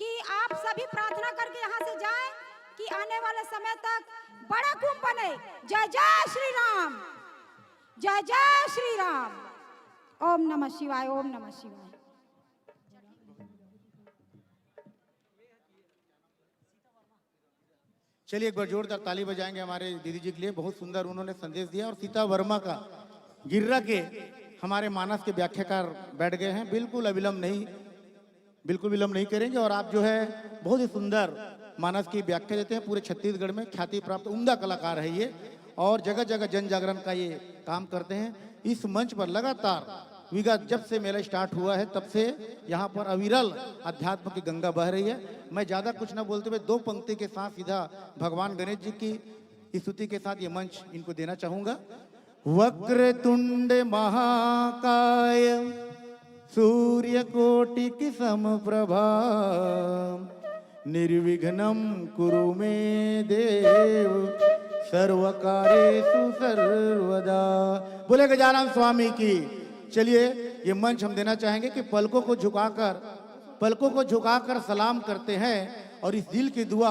कि आप सभी प्रार्थना करके यहाँ से जाएं कि आने वाले समय तक बड़ा कुंभ बने। जय जय श्री राम, जय जय श्री राम। ओम नमः शिवाय, ओम नमः शिवाय। चलिए, एक बार जोरदार ताली बजाएंगे हमारे दीदी जी के लिए। बहुत सुंदर उन्होंने संदेश दिया। और सीता वर्मा का गिर्रा के हमारे मानस के व्याख्याकार बैठ गए हैं। बिल्कुल अविलंब नहीं, बिल्कुल विलंब नहीं करेंगे। और आप जो है, बहुत ही सुंदर मानस की व्याख्या देते हैं। पूरे छत्तीसगढ़ में ख्याति प्राप्त उम्दा कलाकार है ये, और जगह जगह जन जागरण का ये काम करते हैं। इस मंच पर लगातार विगत जब से मेला स्टार्ट हुआ है, तब से यहाँ पर अविरल अध्यात्म की गंगा बह रही है। मैं ज़्यादा कुछ न बोलते हुए दो पंक्ति के साथ सीधा भगवान गणेश जी की स्तुति के साथ ये मंच इनको देना चाहूँगा। वक्रतुंड महाकाय सूर्यकोटि समप्रभा, निर्विघ्नं कुरु मे देव सर्वकार्येषु सर्वदा। बोले गजानन स्वामी की। चलिए, ये मंच हम देना चाहेंगे कि पलकों को झुकाकर, पलकों को झुकाकर सलाम करते हैं और इस दिल की दुआ,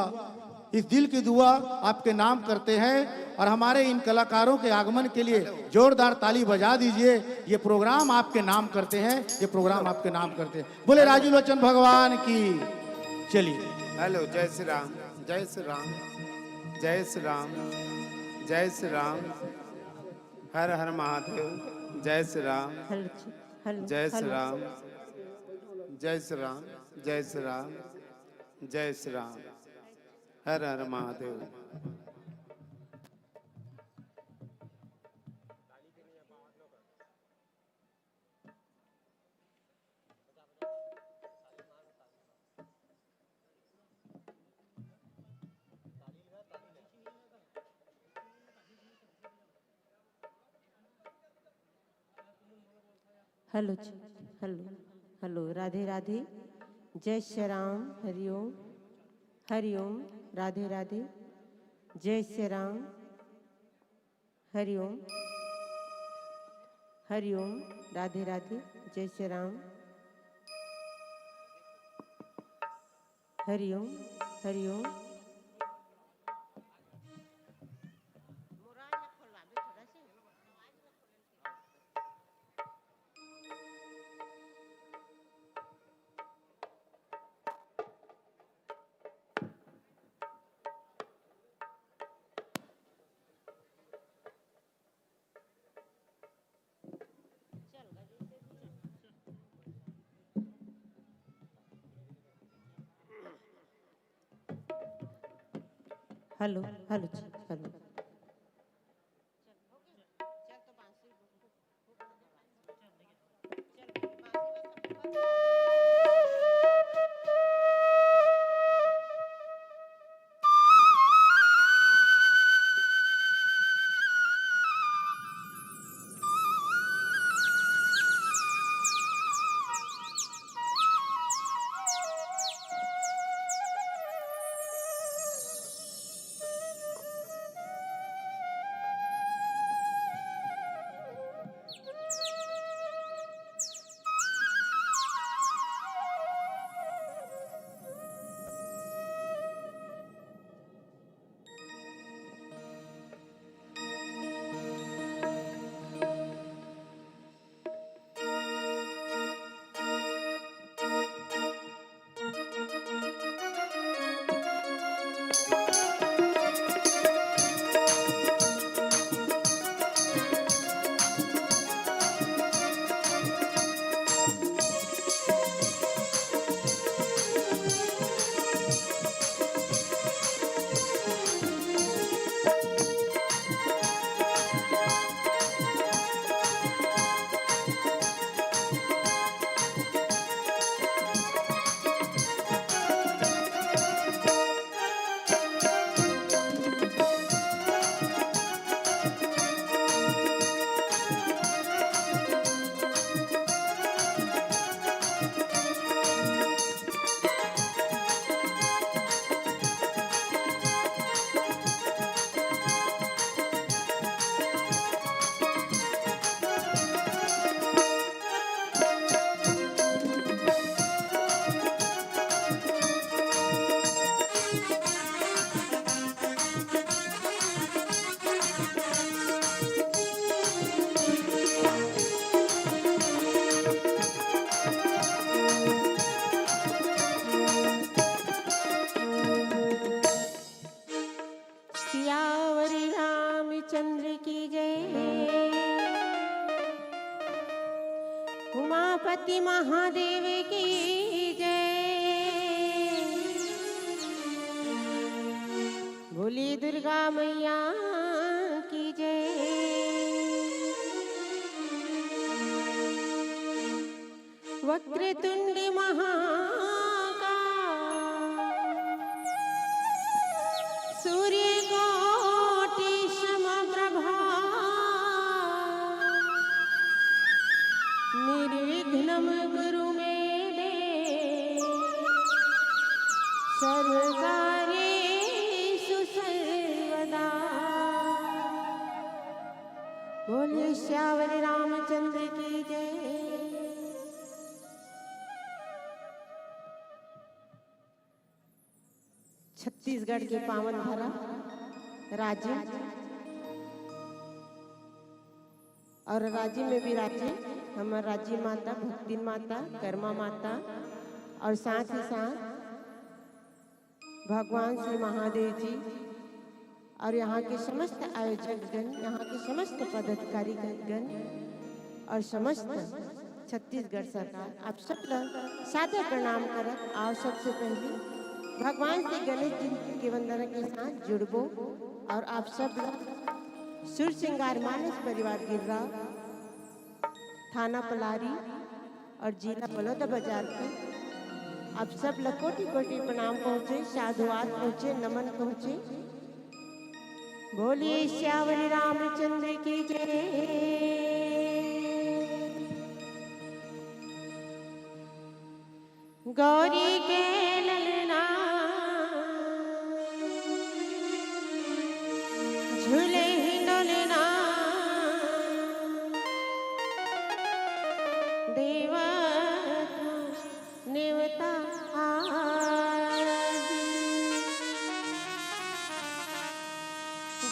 इस दिल की दुआ आपके नाम करते हैं। और हमारे इन कलाकारों के आगमन के लिए जोरदार ताली बजा दीजिए। ये प्रोग्राम आपके नाम करते हैं, ये प्रोग्राम आपके नाम करते हैं। बोले राजू लोचन भगवान की। चलिए। हेलो, जय श्री राम, जय श्री राम, जय श्री राम, जय श्री राम। हर हर महादेव। जय श्री राम। हेलो जी, हेलो, जय श्री हेलो। राम। जय श्री राम। जय श्री राम। जय श्री राम। हर हर महादेव। हेलो जी, हेलो, हेलो, राधे राधे। जय श्री राम। हरिओम, हरिओम। राधे राधे। जय श्री राम। हरिओम, हरिओम। राधे राधे। जय श्री राम। हरिओम, हरिओम। हेलो, हेलो जी, हेलो। पति महादेव की जय। बोली दुर्गा मैया की जय। वक्रतुंड महाकाय, सूर्यकोटि समप्रभा, निर्विघ्नं कुरु मे देव, सर्वकार्येषु सर्वदा। बोलिए सियावर रामचंद्र की जय। छत्तीसगढ़ के पावन धरा राजिम, और राजिम में विराजे हमर राजिम माता, भक्तिन माता, कर्मा माता, और साथ ही साथ भगवान श्री महादेव जी और यहाँ के समस्त आयोजक गण, यहाँ के समस्त पदाधिकारी गण और समस्त छत्तीसगढ़ सरकार, आप सब ला सादर प्रणाम करत। और सबसे पहले भगवान श्री गणेश जी के वंदना के साथ जुड़बो और आप सब ला सुर सिंगार मानस परिवार गिर्रा, थाना पलारी और जिला बलौदाबाजार के आप सब ला कोटि कोटि प्रणाम पहुँचे, साधुवाद पहुँचे, नमन पहुँचे। बोलिए सियावर रामचंद्र की जय। गौरी के ललना झूले हिंडोलना, देवा नेवता आज।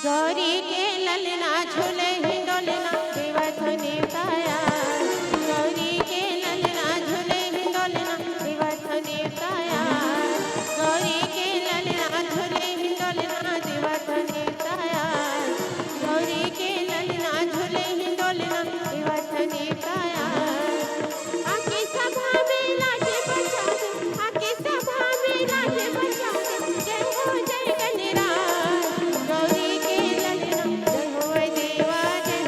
गौरी के ललना झूले हिंडोलना, देवा नेवता आज। गौरी के ललना झूले हिंडोलना, देवा नेवता आज। गौरी के ललना झूले हिंडोलना, देवा नेवता आज। गौरी के ललना झूले हिंडोलना, देवा नेवता आज। आके सभा में लाज बचा दे, आके सभा में लाज बचा दे। जय हो जय गणराज, गौरी के ललना, जय हो देवा, जय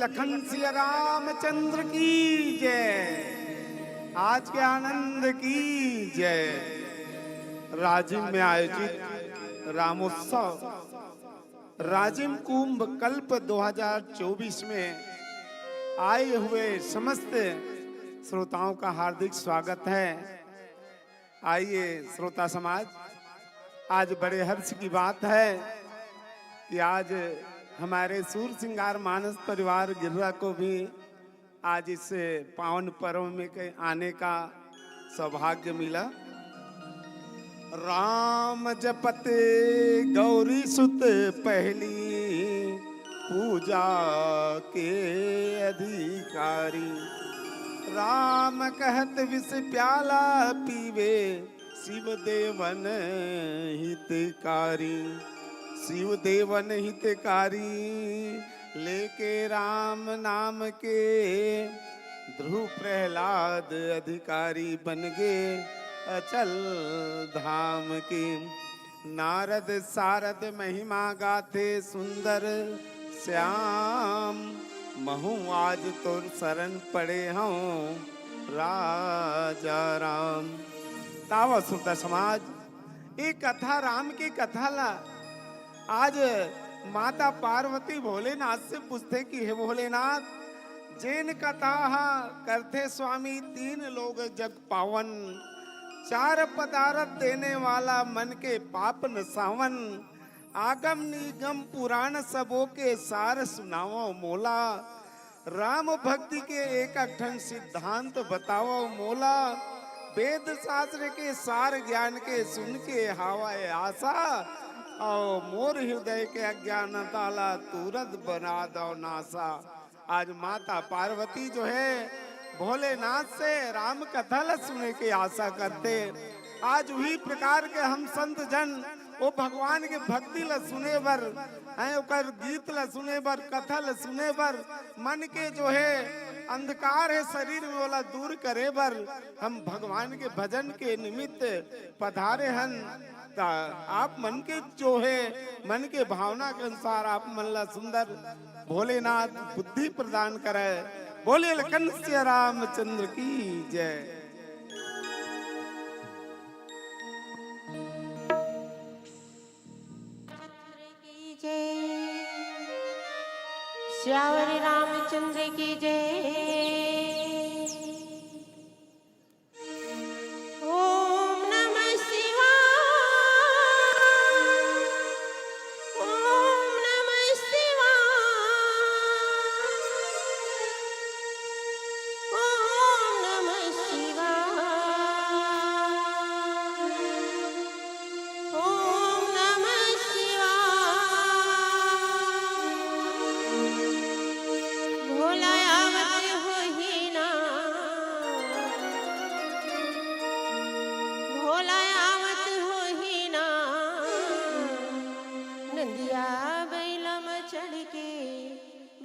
लखन सिया रामचंद्र की जय। आज के आनंद की जय। राजिम में आयोजित रामोत्सव, राजिम कुंभ कल्प दो हज़ार चउबीस में आए हुए समस्त श्रोताओं का हार्दिक स्वागत है। आइए श्रोता समाज, आज बड़े हर्ष की बात है कि आज हमारे सूर सिंगार मानस परिवार गिर्रा को भी आज इस पावन पर्व में के आने का सौभाग्य मिला। राम जपत गौरी सुत पहली, पूजा के अधिकारी। राम कहत विष प्याला पीवे, शिव देवन हितकारी। शिव देवन हितकारी, लेके राम नाम के, ध्रुव प्रहलाद अधिकारी बन गे अचल धाम के। नारद सारद महिमा गाथे सुंदर श्याम, महूँ आज तोर शरण पड़े हूँ राजा राम। तावा श्रोता समाज, ये कथा, राम की कथा ला आज माता पार्वती भोलेनाथ से पूछथे कि हे भोलेनाथ, जेन कथा हा करथे स्वामी तीन लोक जग पावन, चार पदारथ देने वाला मन के पाप नसावन, आगम निगम पुराण सबो के सार सुनावव मोला। राम भक्ति के एक एक ठन सिद्धांत बतावव मोला। वेद शास्त्र के सार ज्ञान के सुन के हावय आशा, अउ मोर हृदय के अज्ञानता ला तुरंत बना दव नासा। आज माता पार्वती जो है भोलेनाथ से राम कथा ला सुने के आशा करथे। आज उही प्रकार के हम संत जन वो भगवान के भक्ति ला सुने बर, हैं, ओकर गीत ला सुने बर, कथा ला सुने बर, मन के जो है अंधकार है शरीर में, ओला दूर करे बर हम भगवान के भजन के निमित्त पधारे हन। त आप मन के जो है, मन के भावना के अनुसार आप मन ला सुंदर भोलेनाथ बुद्धि प्रदान करे। बोले लखन सिया रामचंद्र की जय। की जय। श्यावर रामचंद्र की जय। ओम नमः शिवाय। ओम नमः शिवाय। ओम नमः शिवाय। ओम नमः शिवाय। भोला आवत होही ना, भोला आवत होही ना, नंदिया बैला म चढ़ के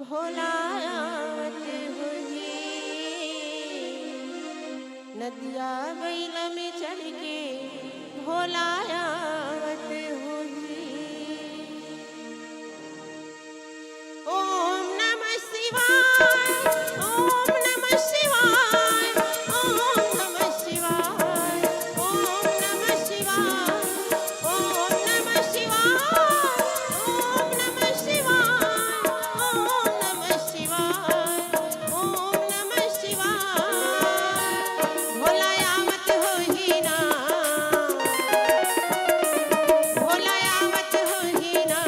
भोला आवत होही, नंदिया बैला में चढ़ के भोला आवत होही। ओम नमः शिवाय, ओम नमः शिवाय, ओम नमः शिवाय, ओम नमः शिवाय। ओम नमः शिवाय, ओम नमः शिवाय, ओम नमः शिवाय, ओम नमः शिवाय। भोला आवत होही ना, भोला आवत होही ना,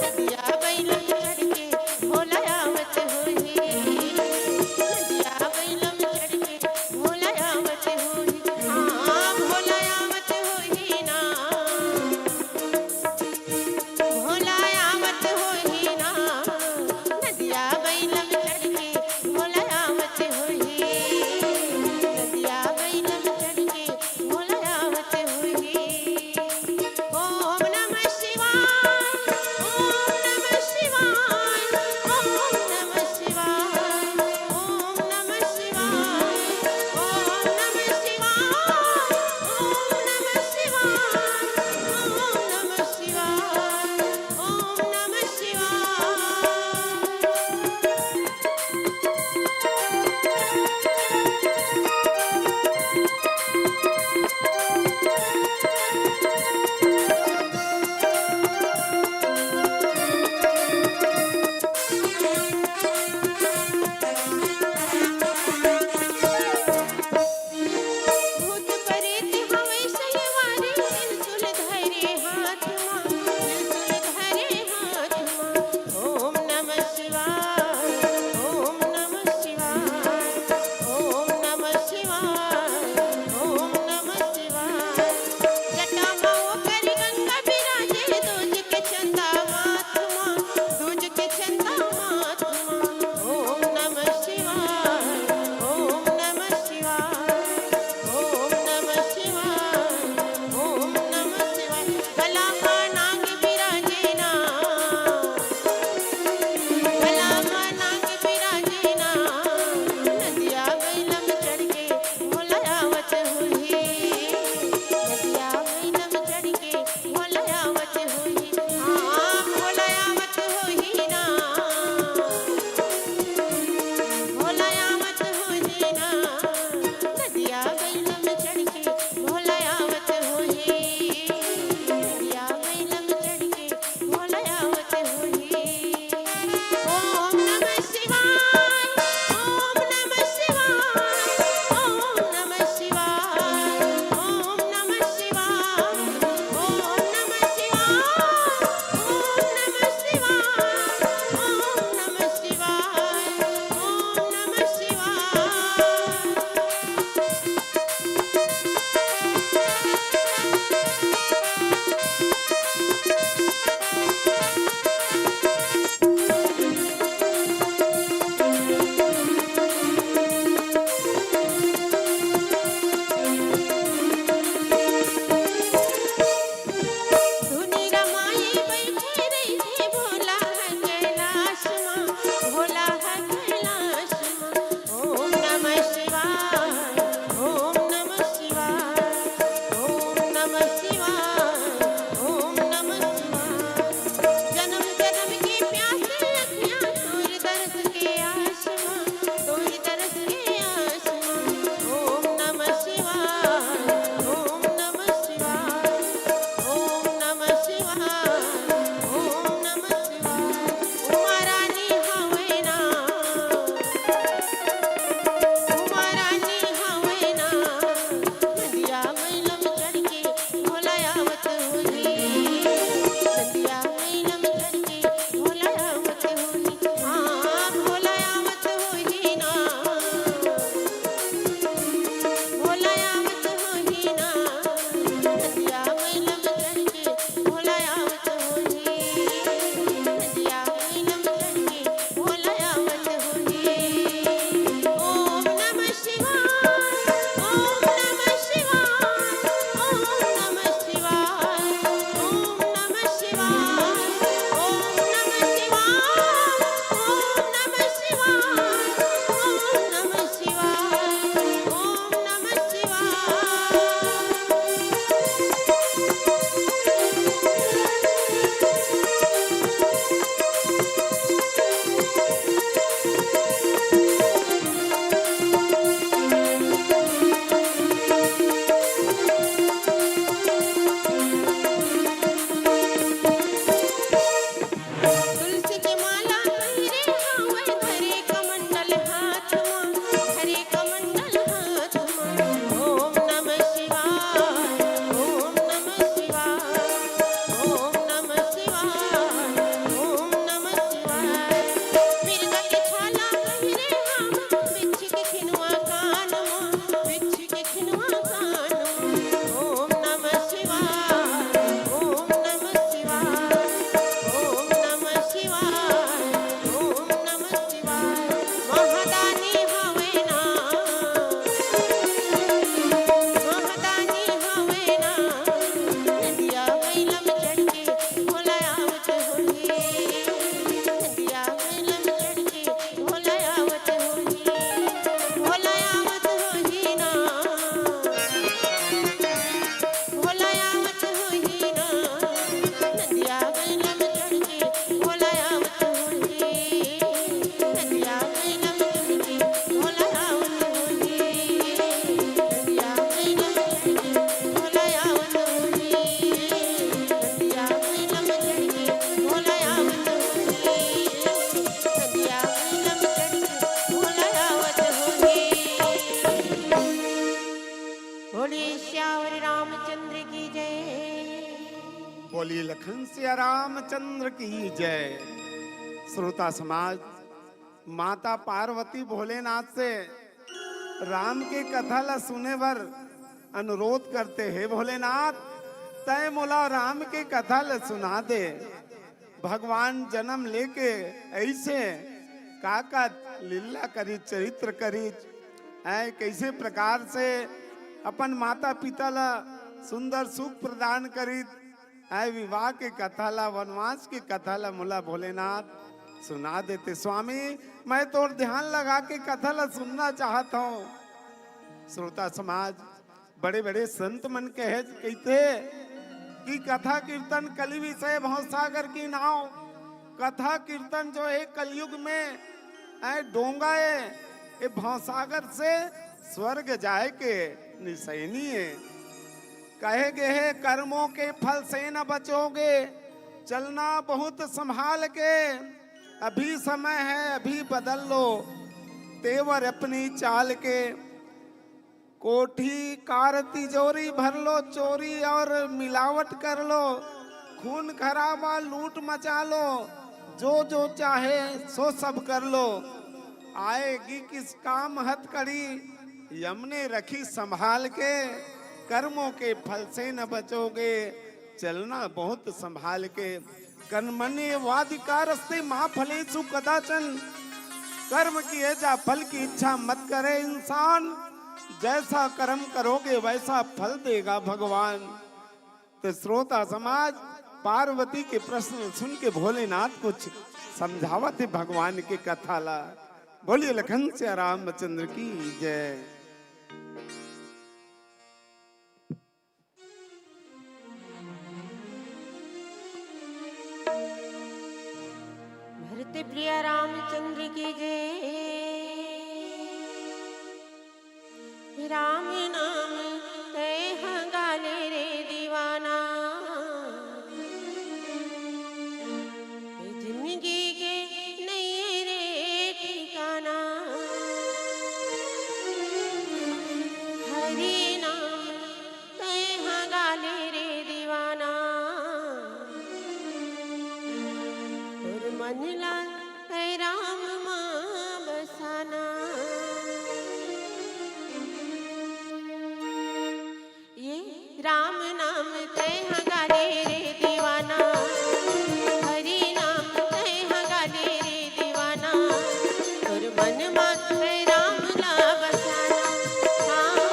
नंदिया बैला चढ़ के भोला आवत होही। बोलिए सियावर रामचंद्र की जय। बोलिए लखन सिया रामचंद्र की जय। श्रोता समाज, माता पार्वती भोलेनाथ से राम के कथा ला सुने बर अनुरोध करथे, "हे भोलेनाथ, तैं मोला राम के कथा ला सुना दे।" भगवान जन्म लेके ऐसे का का लीला करिस, चरित्र करिस, ऐ कैसे प्रकार से अपन माता पिता ला सुंदर सुख प्रदान करिस, ऐ विवाह के कथा ला, वनवास के कथा ला मोला भोलेनाथ सुना देते। स्वामी, मैं तोर ध्यान लगा के कथा ला सुनना चाहत हूँ। श्रोता समाज, बड़े बड़े संत मन कहे, कहिथे कि कथा कीर्तन कलि विषय भवसागर की नाव। कथा कीर्तन जो है कलयुग में ऐ डोंगा है, ये भवसागर से स्वर्ग जाए के निशानी है। कहे गए है, "कर्मों के फल से न बचोगे, चलना बहुत संभाल के। अभी समय है, अभी बदल लो तेवर अपनी चाल के।" कोठी कार तिजोरी भर लो, चोरी और मिलावट कर लो, खून खराबा लूट मचा लो, जो जो चाहे सो सब कर लो। आएगी किस काम हथकड़ी, यम ने रखी संभाल के। कर्मों के फल से न बचोगे, चलना बहुत संभाल के। कर्मण्येवाधिकारस्ते मा फलेषु कदाचन। कर्म किए जा, फल की इच्छा मत करे इंसान। जैसा कर्म करोगे, वैसा फल देगा भगवान। तो श्रोता समाज, पार्वती के प्रश्न सुन के भोलेनाथ कुछ समझावत हे भगवान के कथा ला। बोलिए लखन सिया रामचंद्र की जय। भरत प्रिया रामचंद्र की जय। राम नाम तय गाले रे दीवाना, जिंदगी के नैये रे ठिकाना। हरि नाम तय गाले रे दीवाना, तोर मन ला हे राम मा बसाना। ये राम नाम तय गाले रे दीवाना, हरि नाम तय गाले रे दीवाना, तोर मन मा हे राम ला बसाना। हाँ,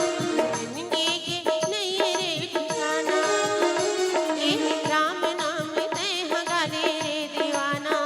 जिंदगी के नैये रे ठिकाना, ए राम नाम तय गाले रे दीवाना।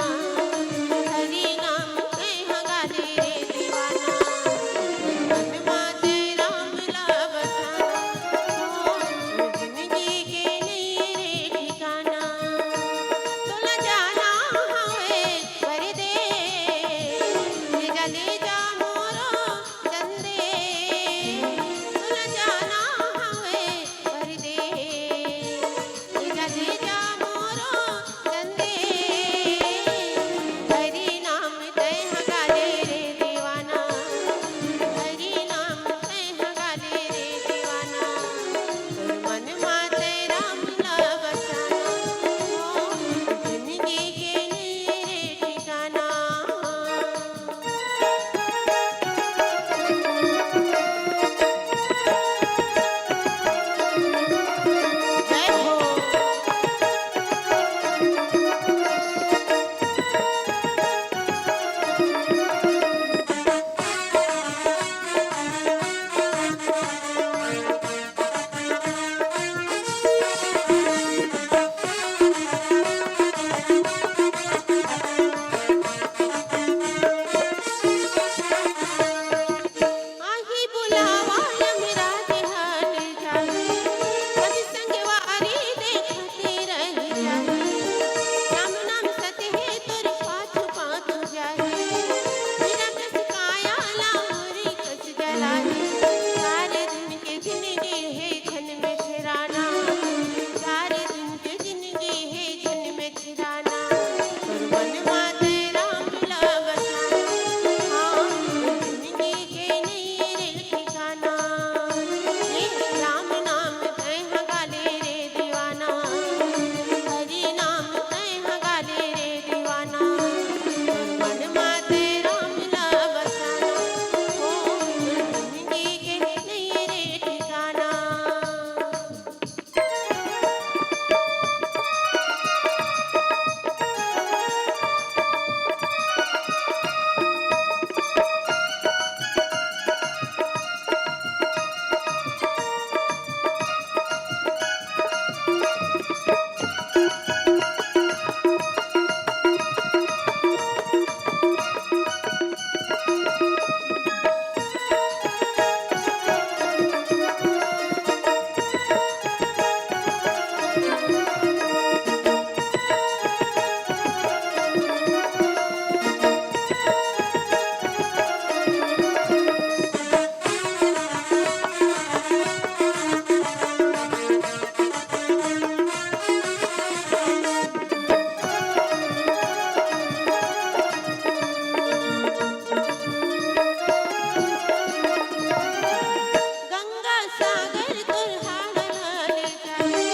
अगर तोर हाड़ ला ले जाए,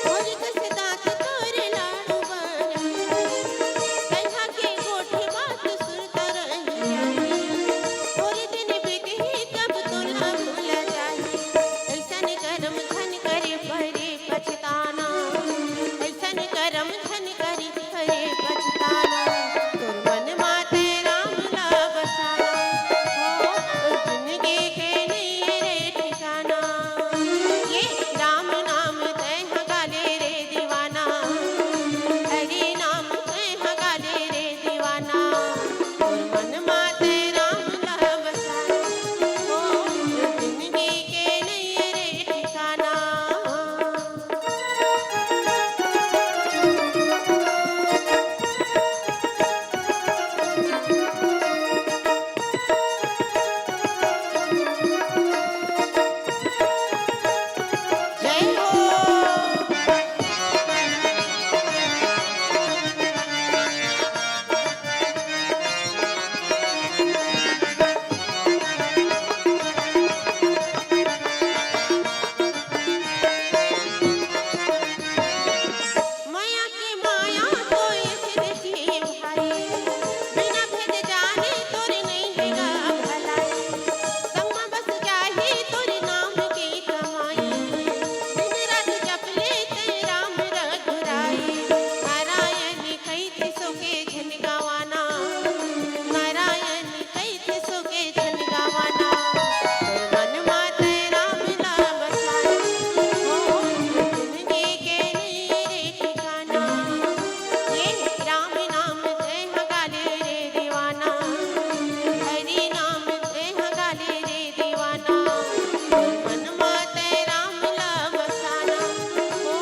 मोर कस दांत तोर लाड़ू बन जाए। तैहा के गोठ बात सुरता रह जाए। थोरे दिन बीतही तब तोला भूला जाए। अइसन करम झन करे परे पछताना, अइसन करम झन करे परे पछताना। तोर मन माते राम ला बसाना, हो, तोर जिंदगी के नइये रे ठिकाना। ये राम नाम तैं ह गाले रे दीवाना, हरि नाम तैं ह गाले रे दीवाना। तोर मन माते राम ला बसाना, हो, तोर जिंदगी के नइये रे ठिकाना। जय हो। मया के माया तो ऐसे देखे भाई, बिना भेद जाने तोरे नइ हे गा भलाई। संग म बस जाही तोरे नाम के कमाई, दिन रात जप ले तैं राम रघुराई। नारायण कहिथे सो के झन गवाना, नारायण कहिथे सो के झन गवाना। तोर मन माते राम ला बसाना, हो, जिंदगी के नइये रे ठिकाना। ये राम नाम तैं ह गाले रे दीवाना, हरि नाम तैं ह गाले रे दीवाना। तोर मन माते राम ला बसाना, हो,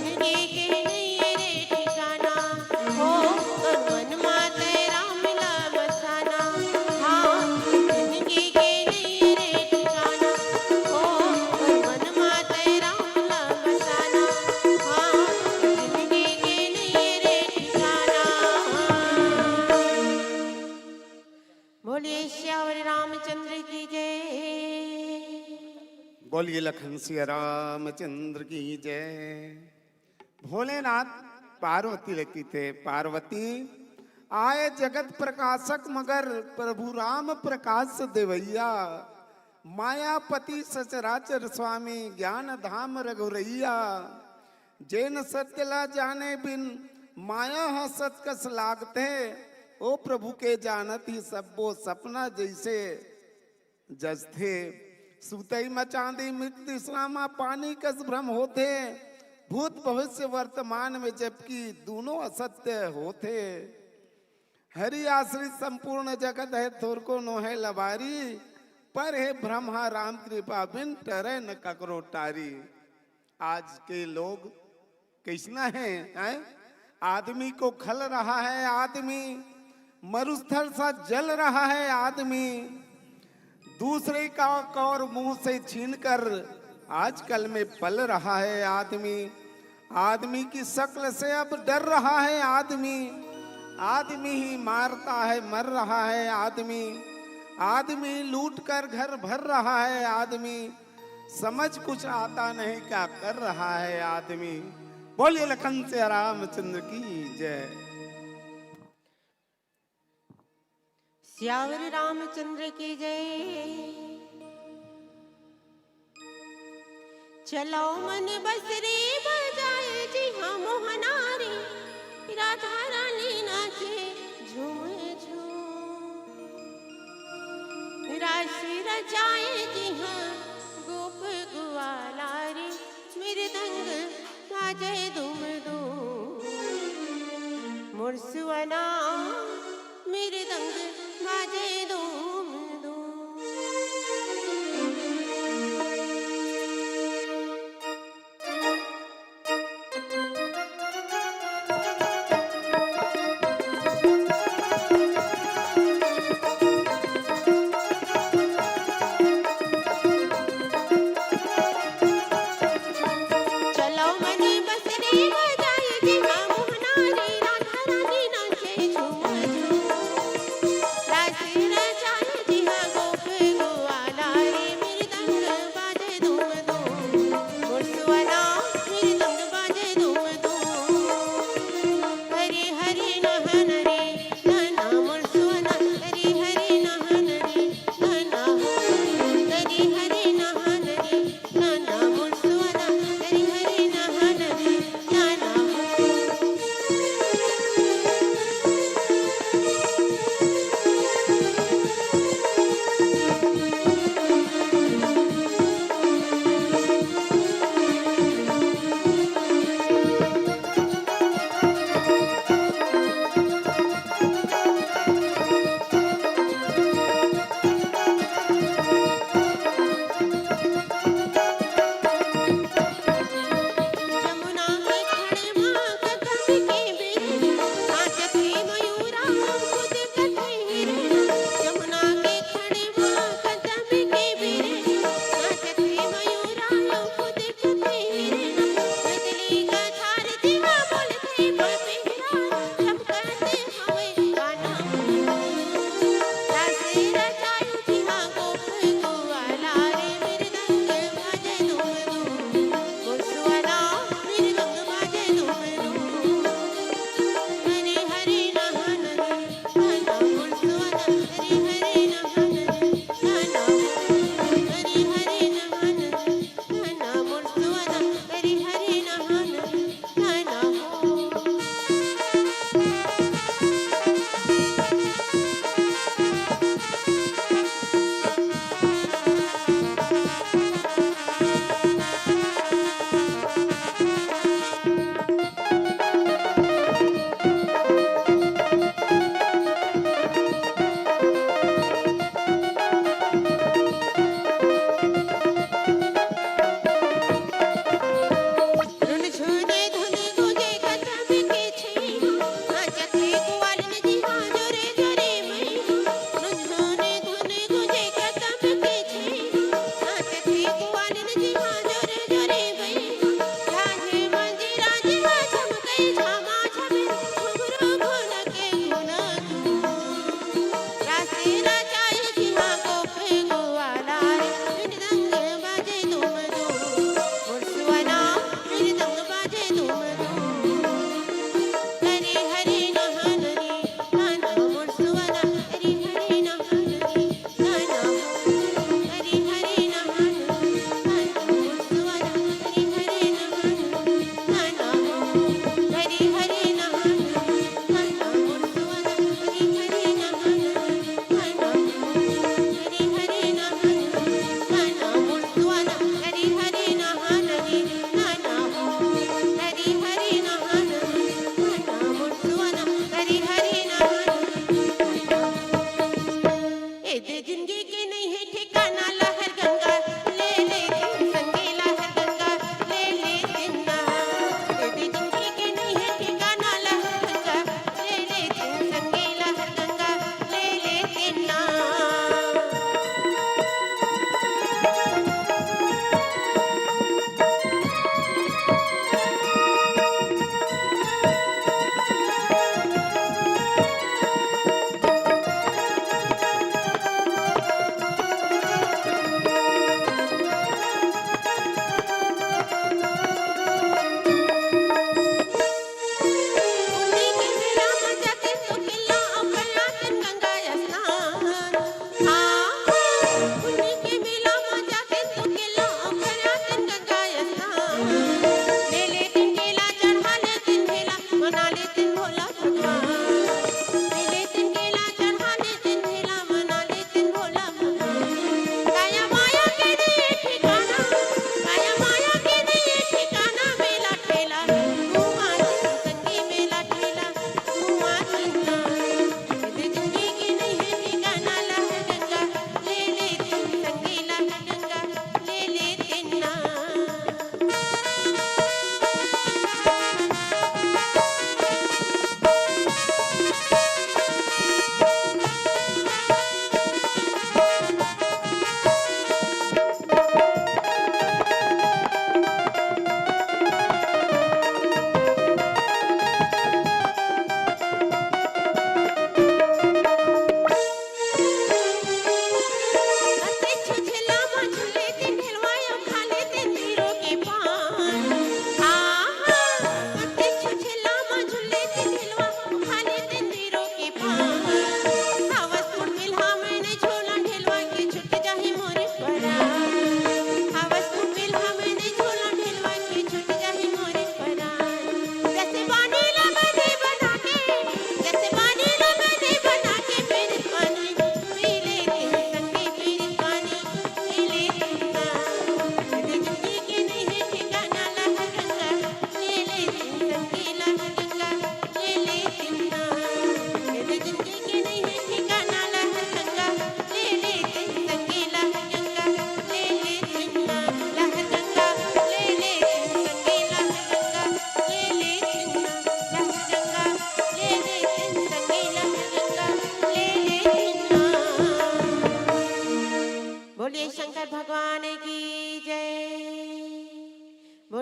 जिंदगी के नइये रे ठिकाना। हो, तोर मन माते राम ला बसाना, हाँ, जिंदगी के नइये रे ठिकाना। हो, तोर मन माते राम ला बसाना, हाँ, जिंदगी के नइये रे ठिकाना। बोलिए सियावर रामचंद्र की जय। बोलिए लखन सिया रामचंद्र की जय। भोलेनाथ पार्वती ल किथे, पार्वती, आय जगत प्रकाशक मगर प्रभु राम प्रकाश देवैया, मायापति सचराचर स्वामी ज्ञान धाम रघुरैया। जेन सत्य ला जाने बिन माया ह सत कस लागथे। ओ प्रभु के जानत ही सब्बो सपना जैसे जचथे। सुतई म चांदी मृत तृष्णा म पानी कस भ्रम होथे। भूत भविष्य वर्तमान में जबकि दूनों असत्य होथे। हरि आश्रित संपूर्ण जगत है, थोरको नोहे लबारी। पर हे ब्रह्मा राम कृपा बिन टरे न ककरो टारी। आज के लोग कैसना है, हैं? आदमी को खल रहा है आदमी, मरुस्थल सा जल रहा है आदमी, दूसरे का कौर मुंह से छीनकर आजकल में पल रहा है आदमी। आदमी की शक्ल से अब डर रहा है आदमी, आदमी ही मारता है, मर रहा है आदमी, आदमी लूट कर घर भर रहा है आदमी, समझ कुछ आता नहीं क्या कर रहा है आदमी। बोलिए लखन से रामचंद्र की जय। सियावर रामचंद्र की जय। चलो मन बसरी बजाए जी हाँ मोहनारी, राधा रानी नाचे झूम झूम। रास रचाए जी हाँ गोप गुआलारी, मृदंग बाजे दुम दुम। मोर सुअना मृदंग बाजे दुम दुम।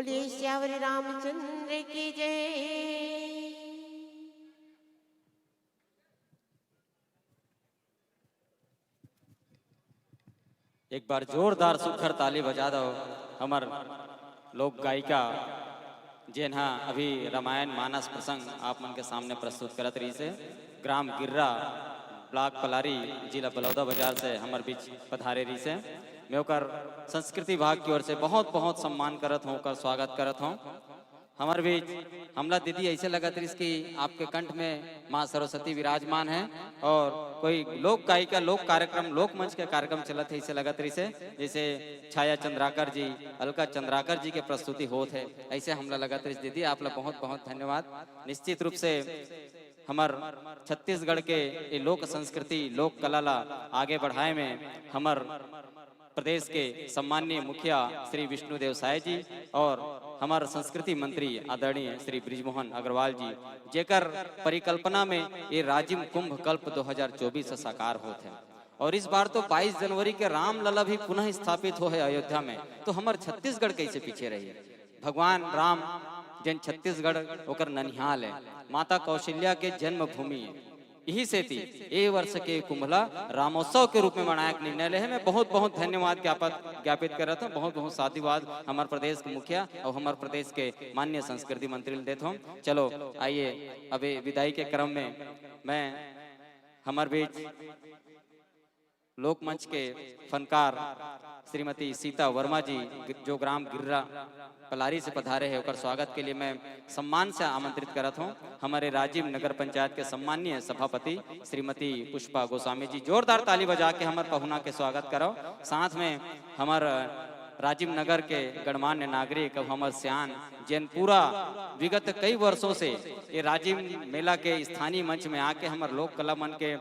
बोलिए सियावर रामचंद्र की जय। एक बार जोरदार सुघर ताली बजा दो हमर लोक गायिका, जेन हा अभी रामायण मानस प्रसंग आप मन के सामने प्रस्तुत करत रहिस हे। ग्राम गिर्रा, ब्लॉक पलारी, जिला बलौदा बाजार से हमर बीच पधारे रहिस हे। मैं ओकर संस्कृति विभाग की ओर से बहुत बहुत सम्मान करत हूँ, ओकर स्वागत करत हूँ। हमर बीच हमला दीदी ऐसे लगत रहिस कि आपके कंठ में माँ सरस्वती विराजमान है और कोई लोक गायिका, लोक कार्यक्रम, लोक मंच के कार्यक्रम चलत है, ऐसे लगत रहिस हे जैसे छाया चंद्राकर जी, अलका चंद्राकर जी के प्रस्तुति होत है, ऐसे हमला लगत रहिस। दीदी, आप ला बहुत बहुत धन्यवाद। निश्चित रूप से हमर छत्तीसगढ़ के ये लोक संस्कृति, लोक कला ला आगे बढ़ाए में हमर प्रदेश के सम्माननीय मुखिया श्री विष्णुदेव साय जी और हमर संस्कृति मंत्री आदरणीय श्री बृजमोहन अग्रवाल जी, जेकर परिकल्पना में ये राजिम कुंभ कल्प दो हज़ार चौबीस साकार होत है। और इस बार तो बाईस जनवरी के रामलला भी पुनः स्थापित हो है अयोध्या में, तो हमर छत्तीसगढ़ कैसे पीछे रही? भगवान राम जेन छत्तीसगढ़ ओकर ननिहाल है, माता कौशल्या के जन्मभूमि है। यही सेती ए वर्ष के कुंभ ला रामोत्सव के रूप में मनाए के निर्णय ले हे। मैं बहुत बहुत धन्यवाद ज्ञापत ज्ञापित करत हूँ, बहुत बहुत साधुवाद हमर प्रदेश के मुखिया और हमर प्रदेश के माननीय संस्कृति मंत्री ल देत हूँ। चलो आइए, अभी विदाई के क्रम में मैं हमर बीच लोकमंच के फनकार श्रीमती सीता वर्मा जी, जो ग्राम गिर्रा पलारी से पधारे हैं, ओकर स्वागत के लिए मैं सम्मान से आमंत्रित करत हूँ हमारे राजिम नगर पंचायत के सम्माननीय सभापति श्रीमती पुष्पा गोस्वामी जी। जोरदार ताली बजा के हमर पहुना के स्वागत करो। साथ में हमर राजिम नगर के गणमान्य नागरिक अउ हमर सियान, जेन पूरा विगत कई वर्षों से ये राजिम मेला के स्थानीय मंच में आके हमर लोक कला मन के, अ,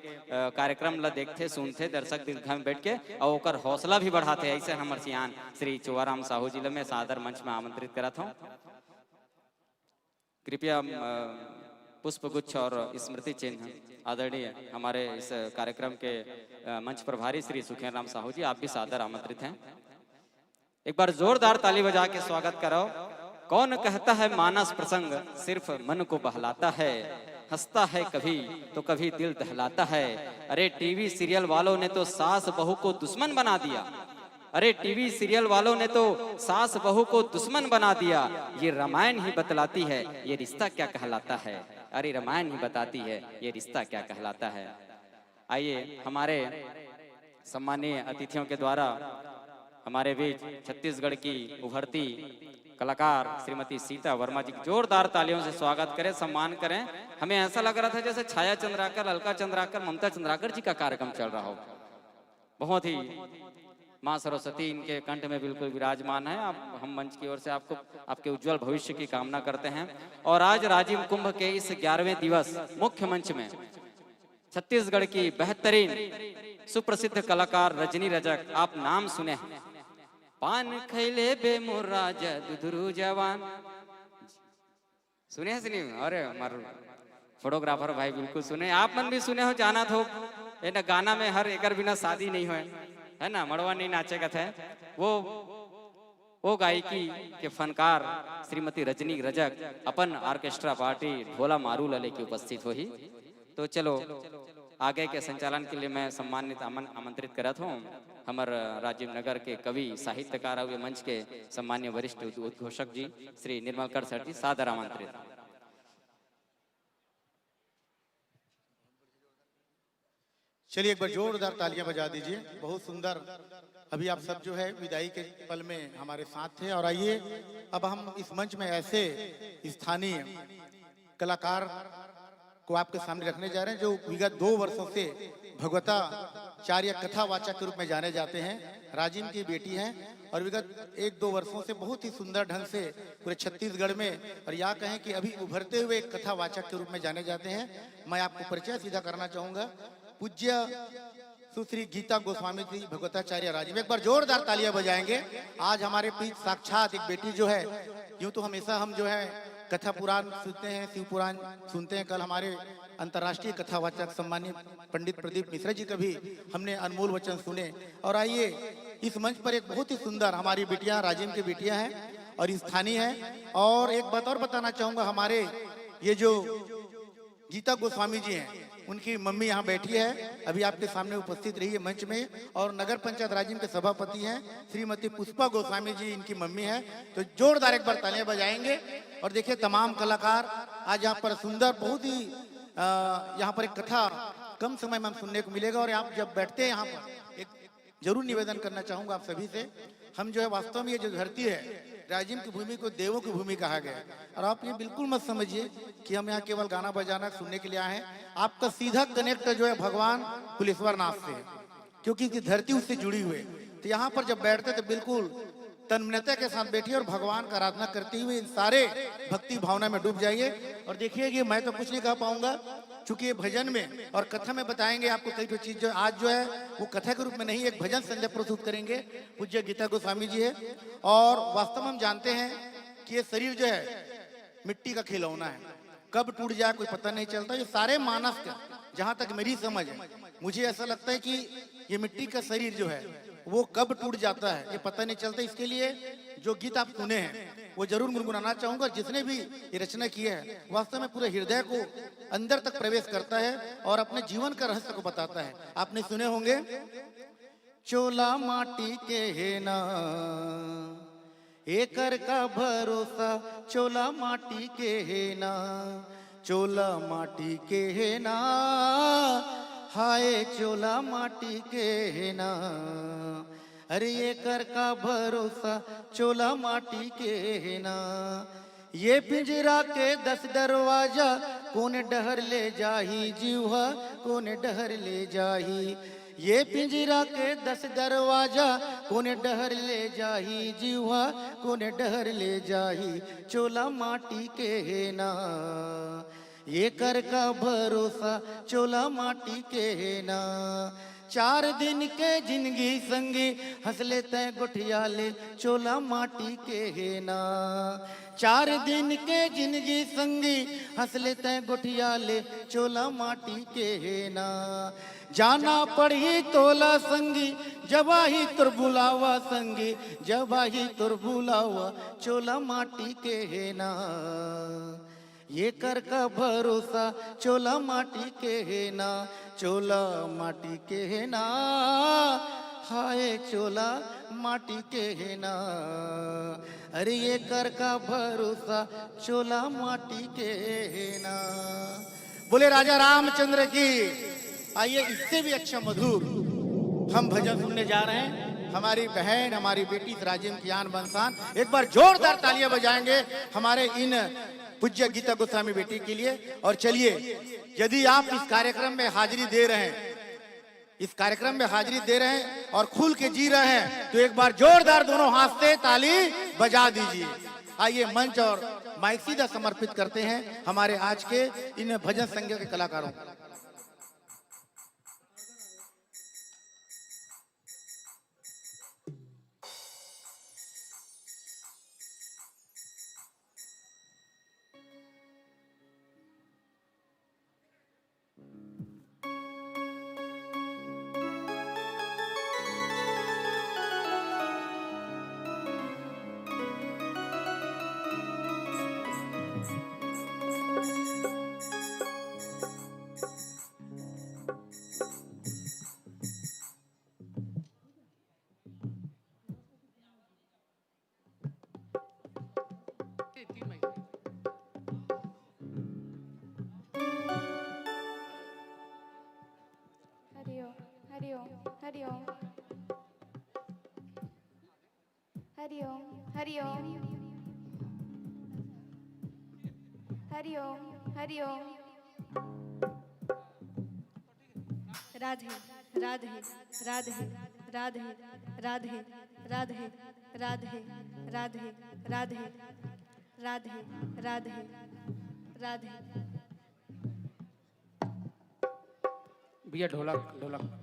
कार्यक्रम ला देखथे, सुनथे, दर्शक दीर्घा में बैठ के, अउ ओकर हौसला भी बढ़ाथे। ऐसे हमर सियान श्री चुवाराम साहू जी ला मैं सादर मंच में आमंत्रित करत हूँ। कृपया, अ, पुष्पगुच्छ और स्मृति चिन्ह आदरणीय हमारे इस कार्यक्रम के, अ, मंच प्रभारी श्री सुखेन राम साहू जी, आप भी सादर आमंत्रित हैं। एक बार जोरदार ताली बजा के स्वागत करो। कौन कहता है मानस प्रसंग सिर्फ मन को बहलाता है, हंसता है कभी तो कभी दिल दहलाता है। अरे टीवी सीरियल वालों ने तो सास बहू को दुश्मन बना दिया। अरे टीवी सीरियल वालों ने तो सास बहू को दुश्मन बना दिया। ये रामायण ही बतलाती है, ये रिश्ता क्या कहलाता है। अरे रामायण ही बताती है, ये रिश्ता क्या कहलाता है। आइए, हमारे सम्माननीय अतिथियों के द्वारा हमारे बीच छत्तीसगढ़ की उभरती कलाकार श्रीमती सीता वर्मा जी की जोरदार तालियों से स्वागत करें, सम्मान करें। हमें ऐसा लग रहा था जैसे छाया चंद्राकर, अलका चंद्राकर, ममता चंद्राकर जी का कार्यक्रम चल रहा हो। बहुत ही माँ सरस्वती इनके कंठ में बिल्कुल विराजमान है। आप, हम मंच की ओर से आपको, आपके उज्जवल भविष्य की कामना करते हैं। और आज राजिम कुंभ के इस ग्यारहवें दिवस मुख्य मंच में छत्तीसगढ़ की बेहतरीन सुप्रसिद्ध कलाकार रजनी रजक, आप नाम सुने हैं, पान खैले बे मोर राजा दुधरू जवान, सुने हैं सुनी? अरे हमार फोटोग्राफर भाई बिल्कुल सुने, आप मन भी सुने हो, जाना थो। ए न गाना में हर एकर बिना शादी नहीं होए, है ना, मड़वा नहीं नाचे कथे। वो वो गायकी के फनकार श्रीमती रजनी रजक अपन ऑर्केस्ट्रा पार्टी ढोला मारू ला लेके उपस्थित होही। तो चलो, आगे के संचालन के लिए मैं सम्मानित आमन-, आमंत्रित करत हूँ हमर राजीव नगर के कवि, साहित्यकार अउ ये मंच के सम्मान्य वरिष्ठ उद-, उद्घोषक जी श्री निर्मलकर सर जी, सादर आमंत्रित। चलिए, एक बार जोरदार तालियां बजा दीजिए। बहुत सुंदर। अभी आप सब जो है विदाई के पल में हमारे साथ थे, और आइए, अब हम इस मंच में ऐसे स्थानीय कलाकार को आपके सामने रखने जा रहे हैं, जो विगत दो वर्षों से भगवताचार्य कथावाचक के रूप में जाने जाते हैं। राजिम की बेटी हैं और विगत एक दो वर्षों से बहुत ही सुंदर ढंग से पूरे छत्तीसगढ़ में, और या कहें कि अभी उभरते हुए एक कथावाचक के रूप में जाने जाते हैं। मैं आपको परिचय सीधा करना चाहूंगा। पूज्य सुश्री गीता गोस्वामी जी भगवताचार्य राजिम, एक बार जोरदार तालियां बजाएंगे। आज हमारे बीच साक्षात एक बेटी जो है, यूं तो हमेशा हम जो है कथा पुराण सुनते हैं, शिव पुराण सुनते हैं। कल हमारे अंतर्राष्ट्रीय कथावाचक सम्मानित पंडित प्रदीप मिश्रा जी का भी हमने अनमोल वचन सुने। और आइए, इस मंच पर एक बहुत ही सुंदर हमारी बिटियां, राजिम की बिटियां हैं, और स्थानीय है। और एक बात और बताना चाहूंगा, हमारे ये जो गीता गोस्वामी जी हैं, उनकी मम्मी यहाँ बैठी है, अभी आपके सामने उपस्थित रही है मंच में, और नगर पंचायत राजिम के सभापति हैं श्रीमती पुष्पा गोस्वामी जी, इनकी मम्मी है। तो जोरदार एक बार तालियां बजाएंगे। और देखिए, तमाम कलाकार आज यहाँ पर सुंदर, बहुत ही, अ, यहाँ पर एक कथा कम समय में हम सुनने को मिलेगा। और आप जब बैठते हैं यहाँ पर, एक जरूर निवेदन करना चाहूंगा आप सभी से, हम जो है, वास्तव में ये जो धरती है, राजिम की भूमि को देवों की भूमि कहा गया है। और आप ये बिल्कुल मत समझिए कि हम यहाँ केवल गाना बजाना सुनने के लिए आए हैं। आपका सीधा कनेक्ट जो है, भगवान कुलेश्वर नाथ से है, क्योंकि इसकी धरती उससे जुड़ी हुई है। तो यहाँ पर जब बैठते, तो बिल्कुल तन्मयता के साथ बैठिए और भगवान का आराधना करते हुए इन सारे भक्ति भावना में डूब जाइए। और देखिए कि मैं तो कुछ नहीं कह पाऊंगा, चूंकि ये भजन में और कथा में बताएंगे आपको कई ठो चीज, जो आज जो है, वो कथा के रूप में नहीं, एक भजन संध्या प्रस्तुत करेंगे, पूज्य गीता गोस्वामी जी है। और वास्तव में हम जानते हैं कि ये शरीर जो है, मिट्टी का खिलौना है, कब टूट जाए, कोई पता नहीं चलता। ये सारे मानस का, जहां तक मेरी समझ है, मुझे ऐसा लगता है कि ये मिट्टी का शरीर जो है, वो कब टूट जाता है, ये पता नहीं चलता। इसके लिए जो गीत आप सुने हैं, वो जरूर गुनगुनाना चाहूंगा। जिसने भी ये रचना की है, वास्तव में पूरे हृदय को अंदर तक प्रवेश करता है और अपने जीवन का रहस्य को बताता है। आपने सुने होंगे, चोला माटी के हे ना, एकर का भरोसा, चोला माटी के हे ना, चोला माटी के हे ना, हाय चोला माटी के हे ना। अरे एकर का भरोसा, चोला माटी के हे ना। ये पिंजरा के दस दरवाजा, कोन डहर ले जाही जीवा, कोन डहर ले जाही। ये पिंजरा के दस दरवाजा, कोन डहर ले जाही जीवा, कोन डहर ले जाही। चोला माटी के हे ना, एकर का भरोसा, चोला माटी के हे ना। चार दिन के जिंदगी संगी, हंस ले तैं गोठिया ले, चोला माटी के हे ना। चार दिन के जिंदगी संगी, हंस ले तैं गोठिया ले, चोला माटी के हे ना। जाना पड़ही तोला संगी, जब आही तोर बुलावा संगी, जब आही तोर बुलावा, चोला माटी के हे ना। एकर का भरोसा, चोला माटी के हे ना, चोला माटी के हे ना, हाय चोला माटी के हे ना। अरे एकर का भरोसा, चोला माटी के हे ना। बोले राजा रामचंद्र की। आइए, इससे भी अच्छा मधुर हम भजन सुनने जा रहे हैं। हमारी बहन, हमारी बेटी राजिम की आन बान शान, एक बार जोरदार तालियां बजाएंगे हमारे इन पूज्य गीता गोस्वामी बेटी के लिए। और चलिए, यदि आप इस कार्यक्रम में हाजिरी दे रहे हैं, इस कार्यक्रम में हाजिरी दे रहे हैं और खुल के जी रहे हैं, तो एक बार जोरदार दोनों हाथ से ताली बजा दीजिए। आइए, मंच और माइक सीधा समर्पित करते हैं हमारे आज के इन भजन संघ के कलाकारों को। हरि ओम, हरि ओम, हरि ओम। हरि ओम, हरि ओम। हरि ओम, हरि ओम। राधे, राधे, राधे, राधे, राधे, राधे, राधे, राधे, राधे, राधे, राधे। भैया, ढोलक, ढोलक।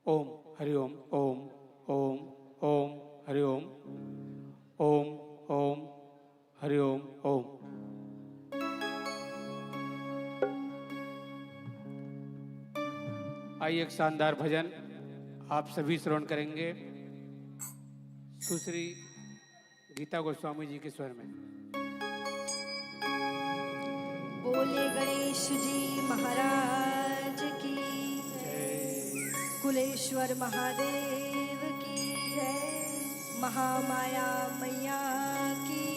ओम, हरि ओम, ओम, ओम, ओम, हरि ओम, ओम, ओम, हरि ओम, ओम। आइए, एक शानदार भजन आप सभी श्रवण करेंगे सुश्री गीता गोस्वामी जी के स्वर में। बोले गणेश जी महाराज की, कुलेश्वर महादेव की, महामाया मैया की,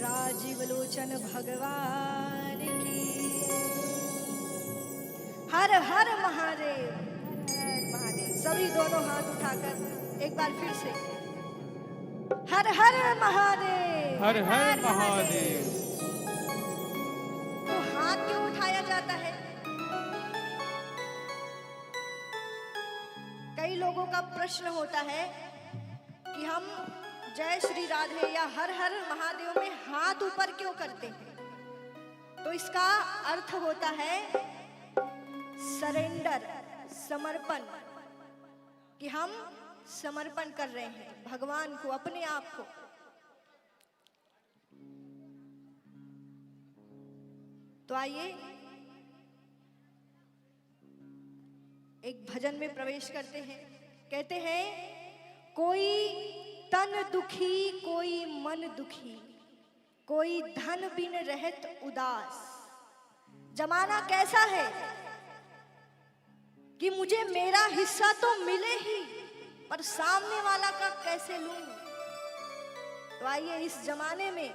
राजीव लोचन भगवान की। हर हर महादेव। सभी दोनों हाथ उठाकर एक बार फिर से, हर हर महादेव। हर हर महादेव। तो हाथ क्यों उठाया जाता है? कई लोगों का प्रश्न होता है कि हम जय श्री राधे या हर हर महादेव में हाथ ऊपर क्यों करते हैं। तो इसका अर्थ होता है सरेंडर, समर्पण, कि हम समर्पण कर रहे हैं भगवान को, अपने आप को। तो आइए, एक भजन में प्रवेश करते हैं। कहते हैं, कोई तन दुखी, कोई मन दुखी, कोई धन बिन रहत उदास। जमाना कैसा है कि मुझे मेरा हिस्सा तो मिले ही, पर सामने वाला का कैसे लूं? तो आइए, इस जमाने में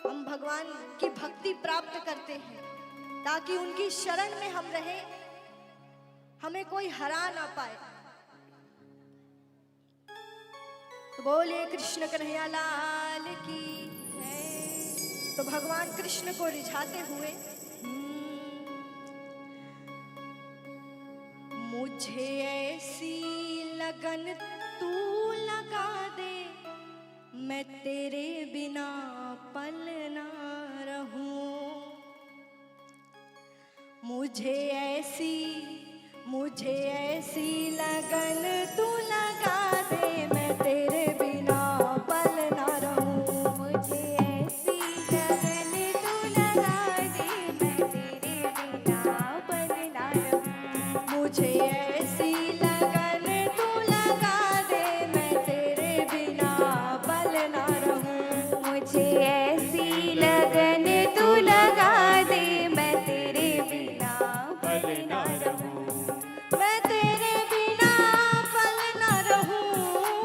हम भगवान की भक्ति प्राप्त करते हैं, ताकि उनकी शरण में हम रहें, हमें कोई हरा ना पाए। तो बोलिए कृष्ण कन्हैया लाल की। तो भगवान कृष्ण को रिझाते हुए, मुझे ऐसी लगन तू लगा दे, मैं तेरे बिना पल ना रहूं। मुझे ऐसी, मुझे ऐसी लगन तू लगा दे, मैं तेरे बिना पल ना रहूं। मुझे ऐसी लगन तू लगा दे, मैं तेरे बिना पल ना रहूं। मुझे ऐसी लगन तू लगा दे, मैं तेरे बिना पल ना रहूं। मुझे ऐसी लगन तू लगा दे, मैं तेरे बिना पल ना रहूं। मैं तेरे बिना पल ना रहूं।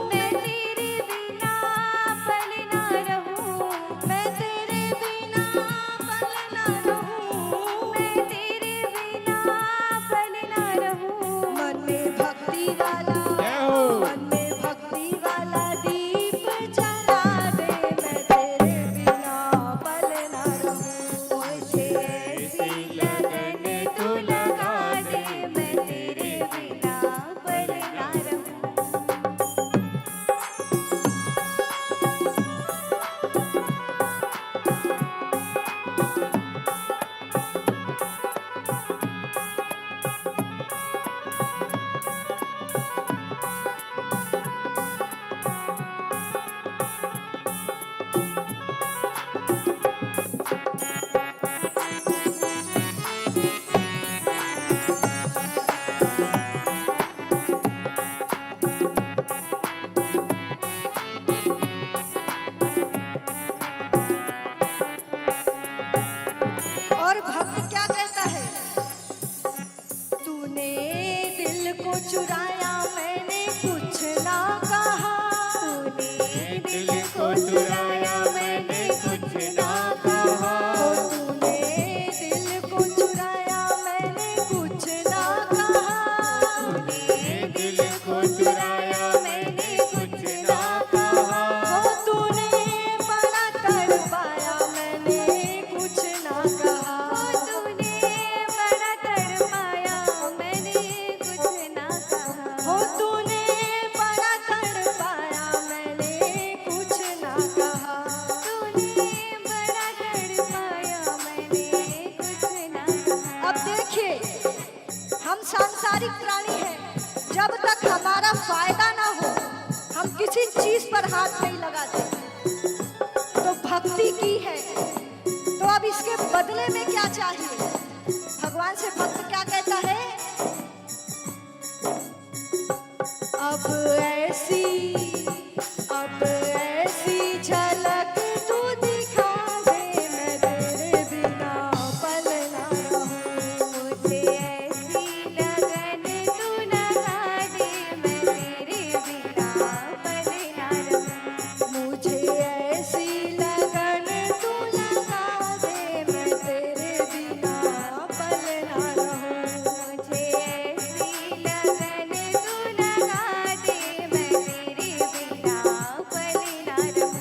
मैं तेरे बिना पल ना रहूं। मैं तेरे बिना पल ना रहूं। मैं तेरे बिना पल ना रहूं। मन में भक्ति वाला, जय हो। मन में भक्ति वाला दीप जला दे, मैं तेरे बिना पल ना रहूं। मुझे ऐसी लगन तू लगा दे, मैं तेरे बिना पल ना रहूं। और भक्त क्या कहता है? तूने दिल को चुराया, मैंने कुछ ना कहा। तूने दिल को चुराया, मैंने कुछ ना कहा। ओ, तूने दिल को चुराया, मैंने कुछ ना कहा। तूने दिल को चुराया, मैंने कुछ ना कहा। ओ, तूने बड़ा तड़पाया, मैंने कुछ ना कहा। ओ, तूने बड़ा तड़पाया, मैंने कुछ ना कहा। ओ, तूने बड़ा तड़पाया, मैंने कुछ ना कहा। तूने बड़ा तड़पाया, मैंने कुछ ना कहा। अब देखिए, हम सांसारिक प्राणी हैं, जब तक हमारा फायदा ना हो, हम किसी चीज पर हाथ नहीं लगाते। तो भक्ति की है, तो अब इसके बदले में क्या चाहिए? भगवान से भक्त क्या कहता है? अब ऐसी, अब ऐसी झलक तू दिखा दे, मैं तेरे बिना पल ना रहूं। मुझे ऐसी लगन तू लगा दे, मैं तेरे बिना पल ना रहूं। मुझे ऐसी लगन तू लगा दे, मैं तेरे बिना पल ना रहूं। मुझे ऐसी लगन तू लगा दे, मैं तेरे बिना पल ना रहूं।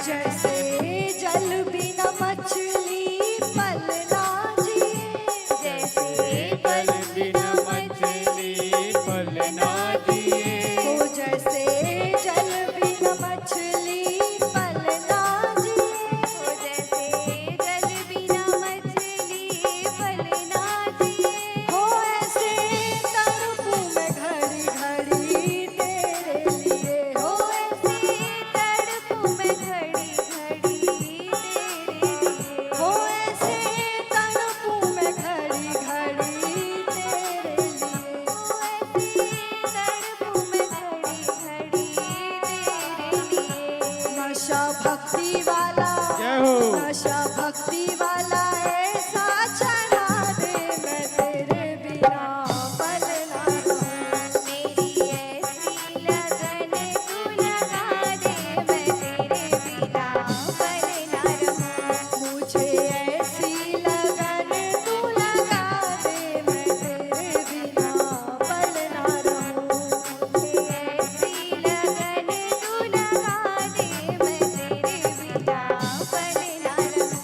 जैसे जल बिना मछली पल ना जिए, जैसे जल बिना मछली पल ना जिए। ओ जैसे जल बिना मछली पल ना जिए, ओ जैसे जल बिना मछली पल ना जिए। हो ऐसे तड़पूं मैं घड़ी घड़ी तेरे लिए, हो ऐसे तड़पूं मैं घड़ी घड़ी तेरे लिए। हो ऐसे तड़पूं मैं घड़ी घड़ी तेरे लिए। हो ऐसे तड़पूं मैं घड़ी घड़ी तेरे लिए। नशा भक्ति वाला, जय हो। नशा भक्ति वाला ऐसा चढ़ा दे, मैं तेरे बिना पल ना रहूं। मेरी ऐसी लगन तू लगा दे, मैं तेरे बिना पल ना रहूं। मुझे ऐसी लगन तू लगा दे, मैं तेरे बिना पल ना रहूं। मुझे ऐसी लगन तू लगा दे, मैं तेरे बिना पल ना रहूं।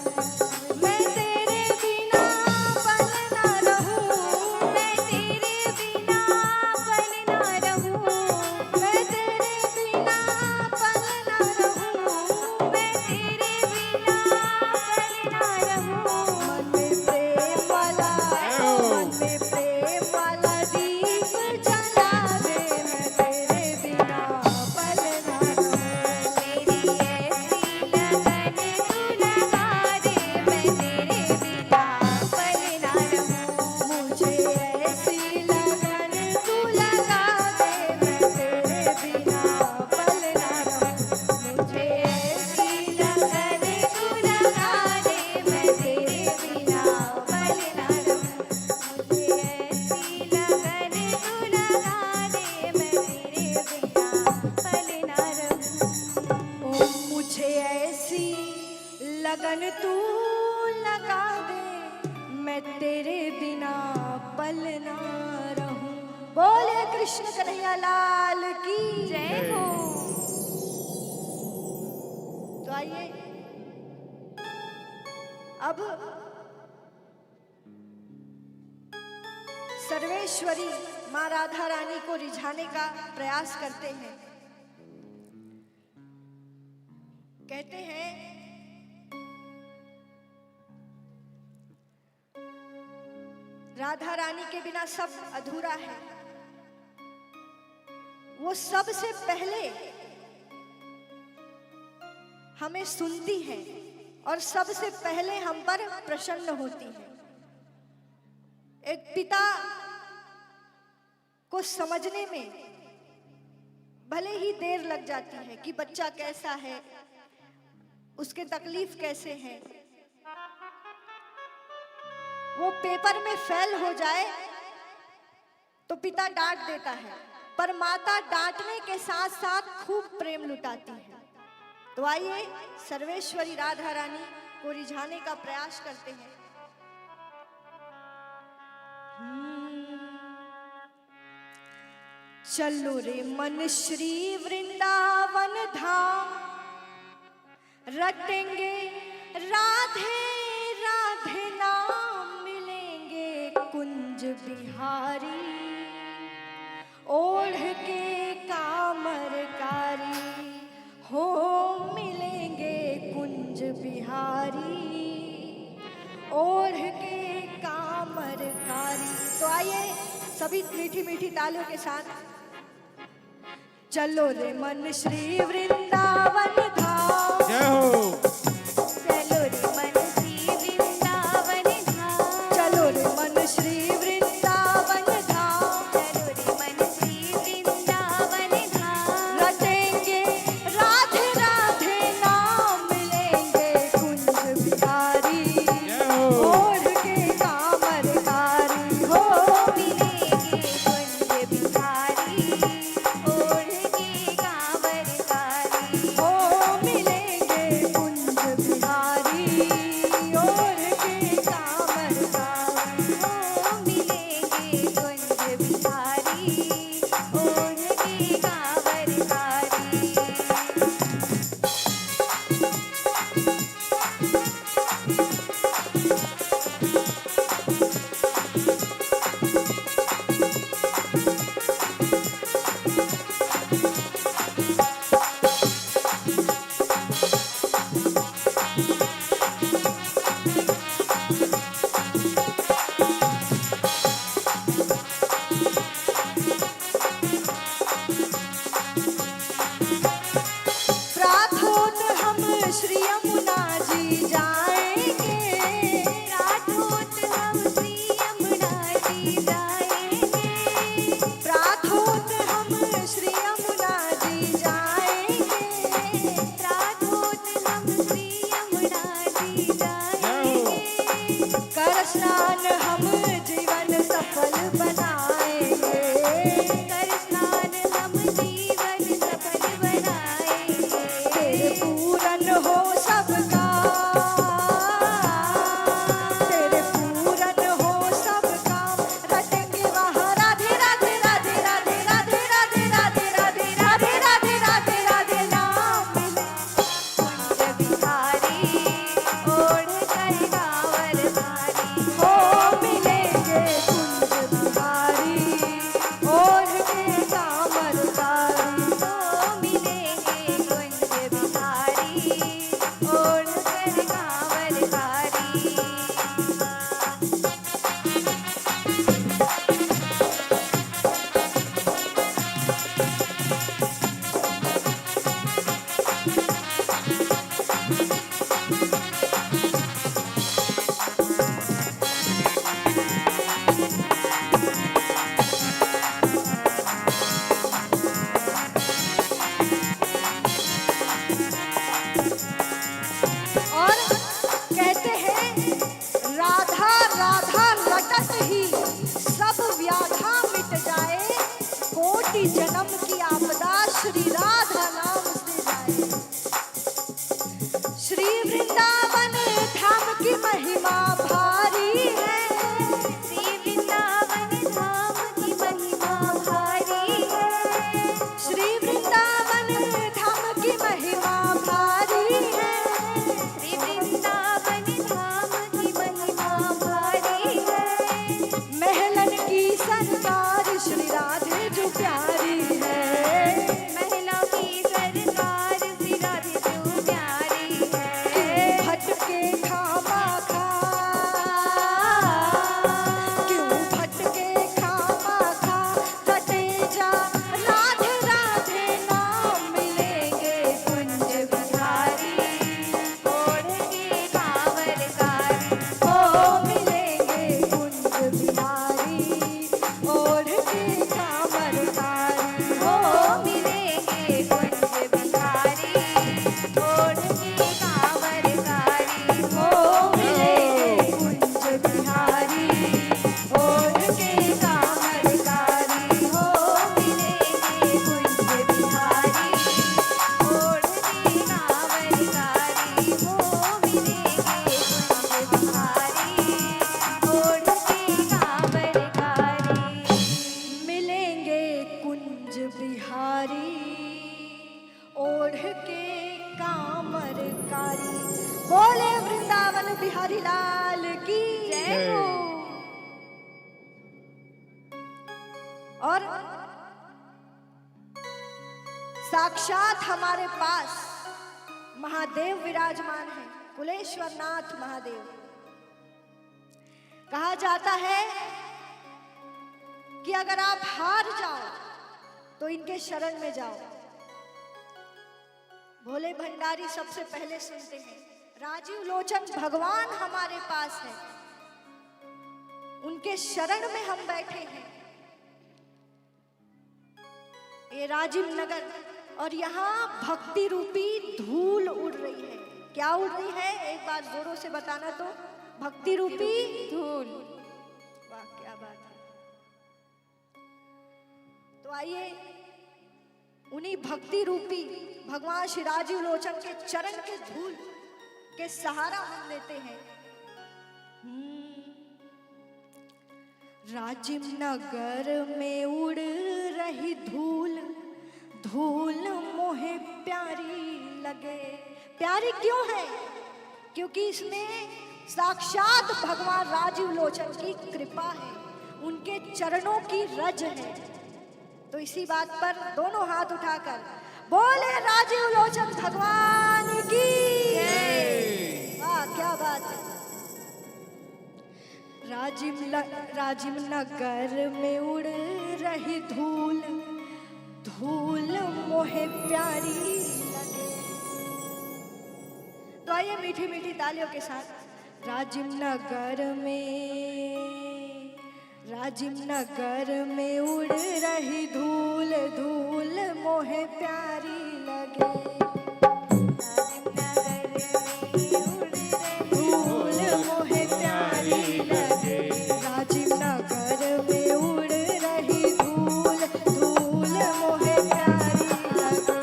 मैं तेरे बिना पल ना रहूं। मैं तेरे बिना पल ना रहूं। मैं तेरे बिना पल ना रहूं। मैं तेरे बिना पल ना रहूं। मन में प्रेम वाला, मन में प्रेम वाला दीप जला दे, मैं तेरे बिना पल ना रहूं। मेरी ऐसी लगन तू लगा दे, मैं तेरे बिना पल ना रहूं। मुझे ऐसी लगन तू लगा दे, मैं तेरे बिना पल ना रहूं। मुझे ऐसी लगन तू लगा दे, मैं तेरे बिना पल ना रहूं। मुझे ऐसी लगन तू लगा दे, मैं तेरे बिना पल ना रहूं। ओ मुझे ऐसी लगन तू लगा दे, मैं तेरे बिना पल ना रहूं। बोले कृष्ण कन्हैया लाल की जय हो। तो आइए, अब सर्वेश्वरी माँ राधा रानी को रिझाने का प्रयास करते हैं। कहते हैं, राधा रानी के बिना सब अधूरा है। वो सबसे पहले हमें सुनती है और सबसे पहले हम पर प्रसन्न होती है। एक पिता को समझने में भले ही देर लग जाती है कि बच्चा कैसा है, उसके तकलीफ कैसे है। वो पेपर में फेल हो जाए तो पिता डांट देता है, पर माता डांटने के साथ साथ खूब प्रेम लुटाती है। तो आइए, सर्वेश्वरी राधा रानी को रिझाने का प्रयास करते हैं। हम्म। चलो रे मन श्री वृंदावन धाम, रटेंगे राधे राधे नाम, मिलेंगे कुंज बिहारी, ओढ़ के कामर कारी। हो मिलेंगे कुंज बिहारी, ओढ़ के कामर कारी। तो आइए सभी मीठी मीठी तालियों के साथ। चलो रे मन श्री वृंदावन धाम। जय हो। चलो रे मन श्री वृंदावन धाम। चलो रे मन श्री वृंदावन धाम। चलो रे मन श्री वृंदावन धाम। रटेंगे राधे राधे नाम, मिलेंगे कुंज बिहारी। जय हो। ओढ़ के कामर कारी हो। मिलेंगे कुंज बिहारी, ओढ़ के कांवर कारी। हो मिलेंगे कुंज बिहारी, ओढ़ के कांवर कारी। हो मिलेंगे कुंज बिहारी, ओढ़ के कांवर कारी। प्रात होत हम श्री यमुना जी जाएंगे। प्रात होत हम श्री यमुना जी जाएंगे। प्रात होत हम श्री यमुना जी जाएंगे। प्रात होत हम श्री यमुना जी जाएंगे। कर स्नान हम जीवन सफल बनाएंगे। कर स्नान हम जीवन सफल बनाएंगे। तेरे पूरन हो सबका, तेरे पूरन हो सबका, रटेंगे वहाँ राधे राधे राधे राधे नाम मिले। कुंज बिहारी, ओढ़ कर कांवर भारी। हो मिलेंगे कुंज बिहारी, ओढ़ के कांवर भारी। हो मिलेंगे कुंज बिहारी, ओढ़ कर कांवर भारी। और कहते हैं, राधा राधा रटत ही सब व्याधा मिट जाए, कोटि जन्म की आपदा श्री राधा नाम से जाए। श्री वृंदावन धाम की महिमा भारी है। श्री वृंदावन धाम की महिमा भारी है। श्री वृंदावन धाम की महिमा भारी है। श्री वृंदावन धाम की महिमा भारी है। महलन की सरकार श्री राधे जो प्यारी है। महलों की कारी। बोले वृंदावन बिहारी लाल की जय हो। और साक्षात हमारे पास महादेव विराजमान है, कुलेश्वर नाथ महादेव। कहा जाता है कि अगर आप हार जाओ तो इनके शरण में जाओ। भोले भंडारी सबसे पहले सुनते हैं, राजीव लोचन भगवान हमारे पास है, उनके शरण में हम बैठे हैं। ये राजीव नगर, और यहाँ भक्ति रूपी धूल उड़ रही है। क्या उड़ रही है, एक बार जोरों से बताना तो। भक्ति रूपी धूल। वाह, क्या बात है। तो आइए, उन्हीं भक्ति रूपी भगवान श्री राजीव लोचन के चरण के धूल के सहारा हम लेते हैं। हम्म। राजिम नगर में उड़ रही धूल, धूल मोहे प्यारी लगे। प्यारी क्यों है? क्योंकि इसमें साक्षात भगवान राजीव लोचन की कृपा है, उनके चरणों की रज है। तो इसी बात पर दोनों हाथ उठाकर बोले राजीव लोचन भगवान की। वाह, क्या बात है। राजिम ल-, राजिम नगर में उड़ रही धूल, धूल मोहे प्यारी लगे। तो आइए मीठी मीठी तालियों के साथ, राजिम नगर में, राजिम नगर में उड़ रही धूल, धूल मोहे प्यारी लगे। धूल मोहे प्यारी लगे। राजिम नगर में उड़ रही धूल, धूल मोहे प्यारी लगे।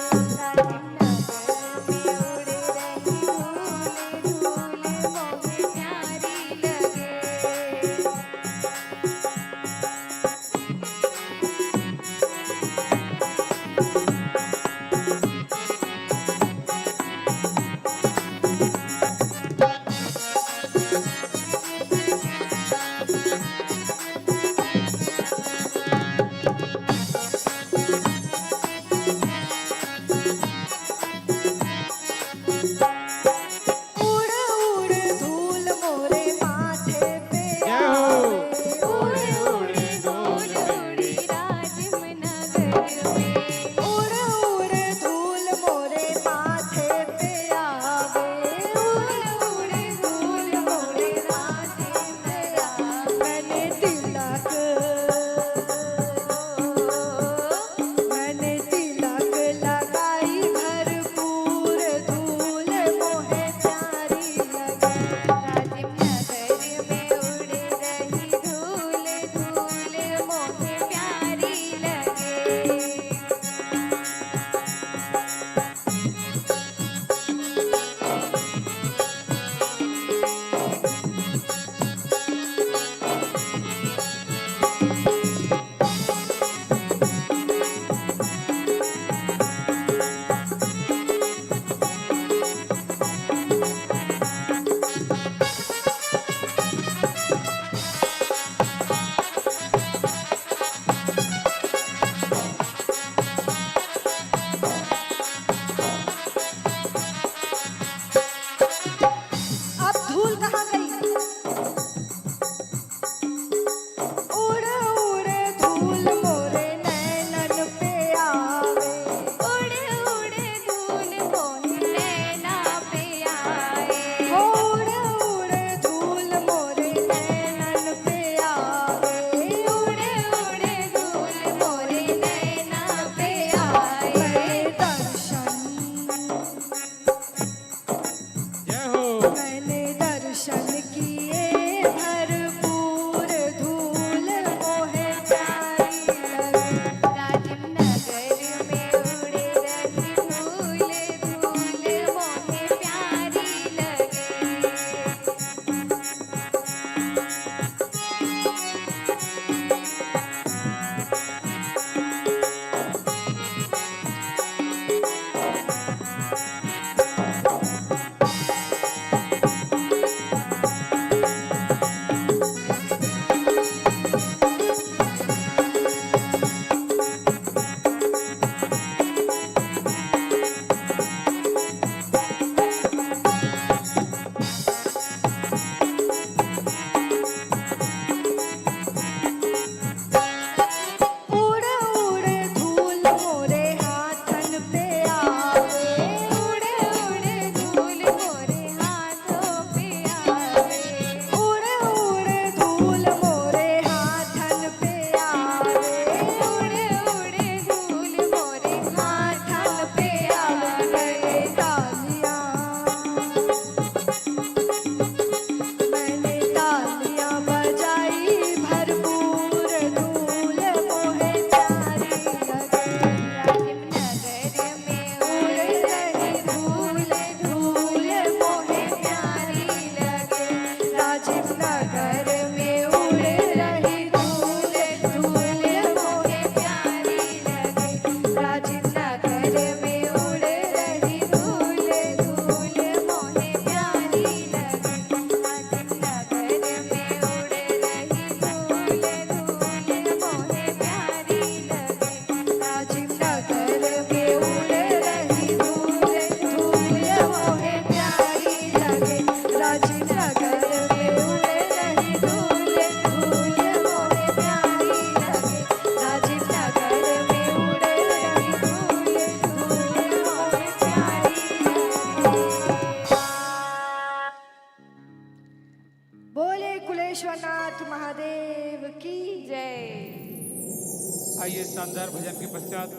आइए, शानदार भजन के पश्चात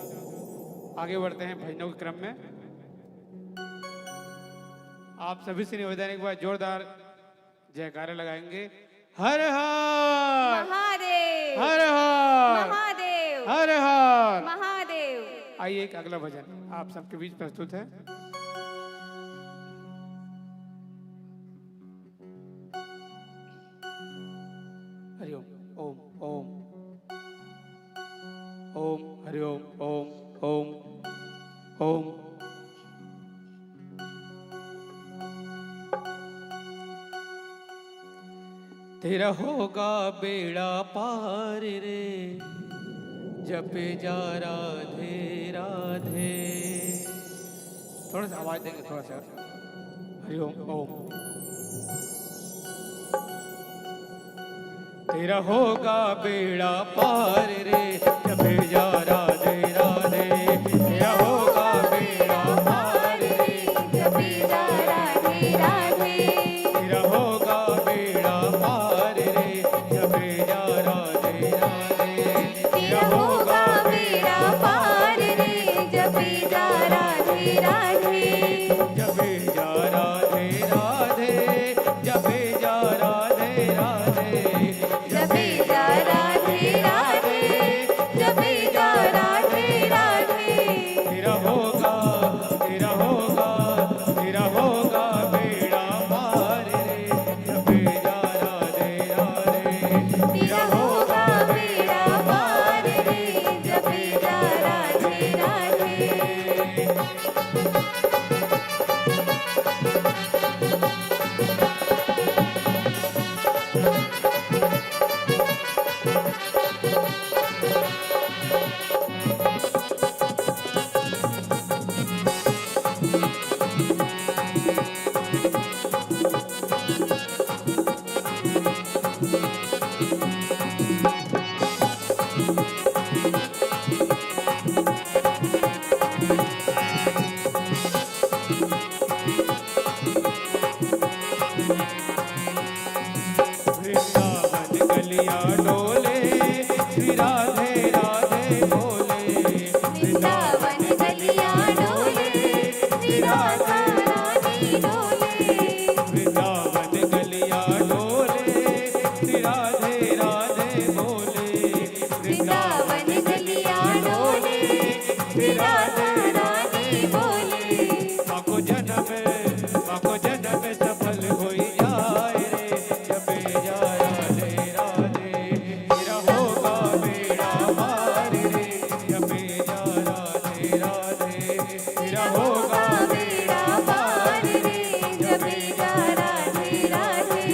आगे बढ़ते हैं भजनों के क्रम में। आप सभी से निवेदन, एक बार जोरदार जयकारा लगाएंगे। हर हर महादेव। हर हर महादेव। हर हर महादेव। आइए, एक अगला भजन आप सबके बीच प्रस्तुत है। हरिओम। ओम। ओम। ओम। हरिओम। ओम। ओम। ओम। तेरा होगा बेड़ा पार रे, जपे जा राधे राधे। थोड़ा सा आवाज देंगे, थोड़ा सा। हरिओम। ओम। तेरा होगा बेड़ा पार रे, जपे जा राधे राधे। तेरा होगा बेड़ा पार रे, जपे जा राधे राधे। तेरा होगा बेड़ा पार रे, जपे जा राधे राधे। तेरा होगा बेड़ा पार रे, जपे जा राधे राधे। जपे जा राधे राधे, जपे जा राधे राधे। जपे जा राधे राधे, जपे जा राधे राधे। तेरा होगा, तेरा होगा, तेरा होगा बेड़ा पार रे। जपे जा राधे राधे। तेरा होगा बेड़ा पार रे, जपे जा राधे राधे। वृंदावन गलियां डोले, श्री राधे राधे बोले। वृंदावन गलियां डोले, श्री राधा रानी डोले। वृंदावन गलियां डोले, श्री राधे राधे बोले। वृंदावन गलियां डोले, श्री राधा रानी बोले। माको जन्म, माको जन्म सफल होई जाए रे, जपे जा राधे राधे। तेरा होगा बेड़ा पार रे, जपे जा राधे राधे। तेरा होगा बेड़ा पार रे, जपे जा राधे राधे।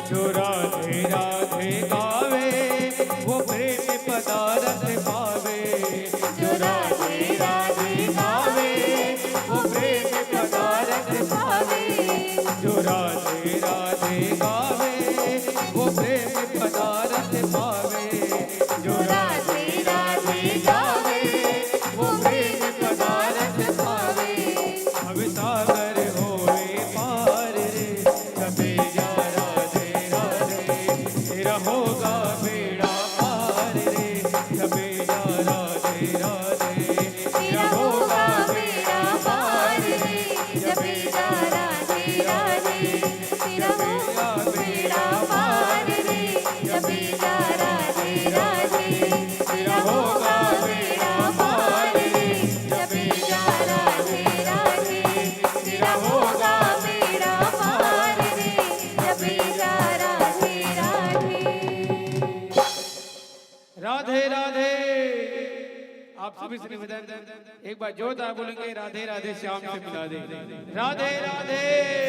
जो राधे राधे गावे, वो प्रेम पदारथ पावे। जो राधे राधे गावे, वो प्रेम पदारथ पावे। जो राधे राधे गावे, वो प्रेम पदारथ पावे। जो राधे राधे गावे, वो प्रेम पदारथ पावे। भवसागर होवे पार रे, जपे जा राधे राधे। तेरा होगा बेड़ा पार रे, जपे जा राधे राधे। तेरा होगा बेड़ा पार रे, जपे जा राधे राधे। तेरा होगा बेड़ा पार रे, जपे जा राधे राधे। तेरा होगा बेड़ा पार रे, जपे जा राधे राधे। तेरा होगा बेड़ा पार रे, जपे जा राधे राधे। राधे राधे। आप सभी से निवेदन, एक बार जोरदार बोलेंगे, राधे राधे श्याम से मिला दे। राधे राधे।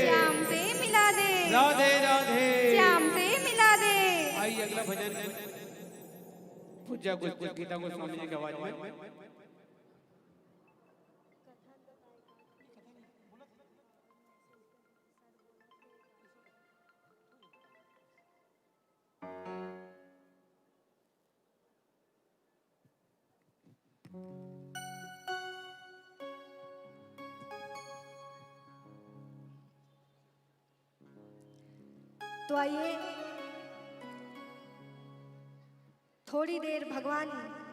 श्याम से मिला दे। राधे राधे। श्याम से मिला दे। आइए, अगला भजन पूज्य गो-, गीता गोस्वामी जी की आवाज में। तो आइए, थोड़ी देर भगवान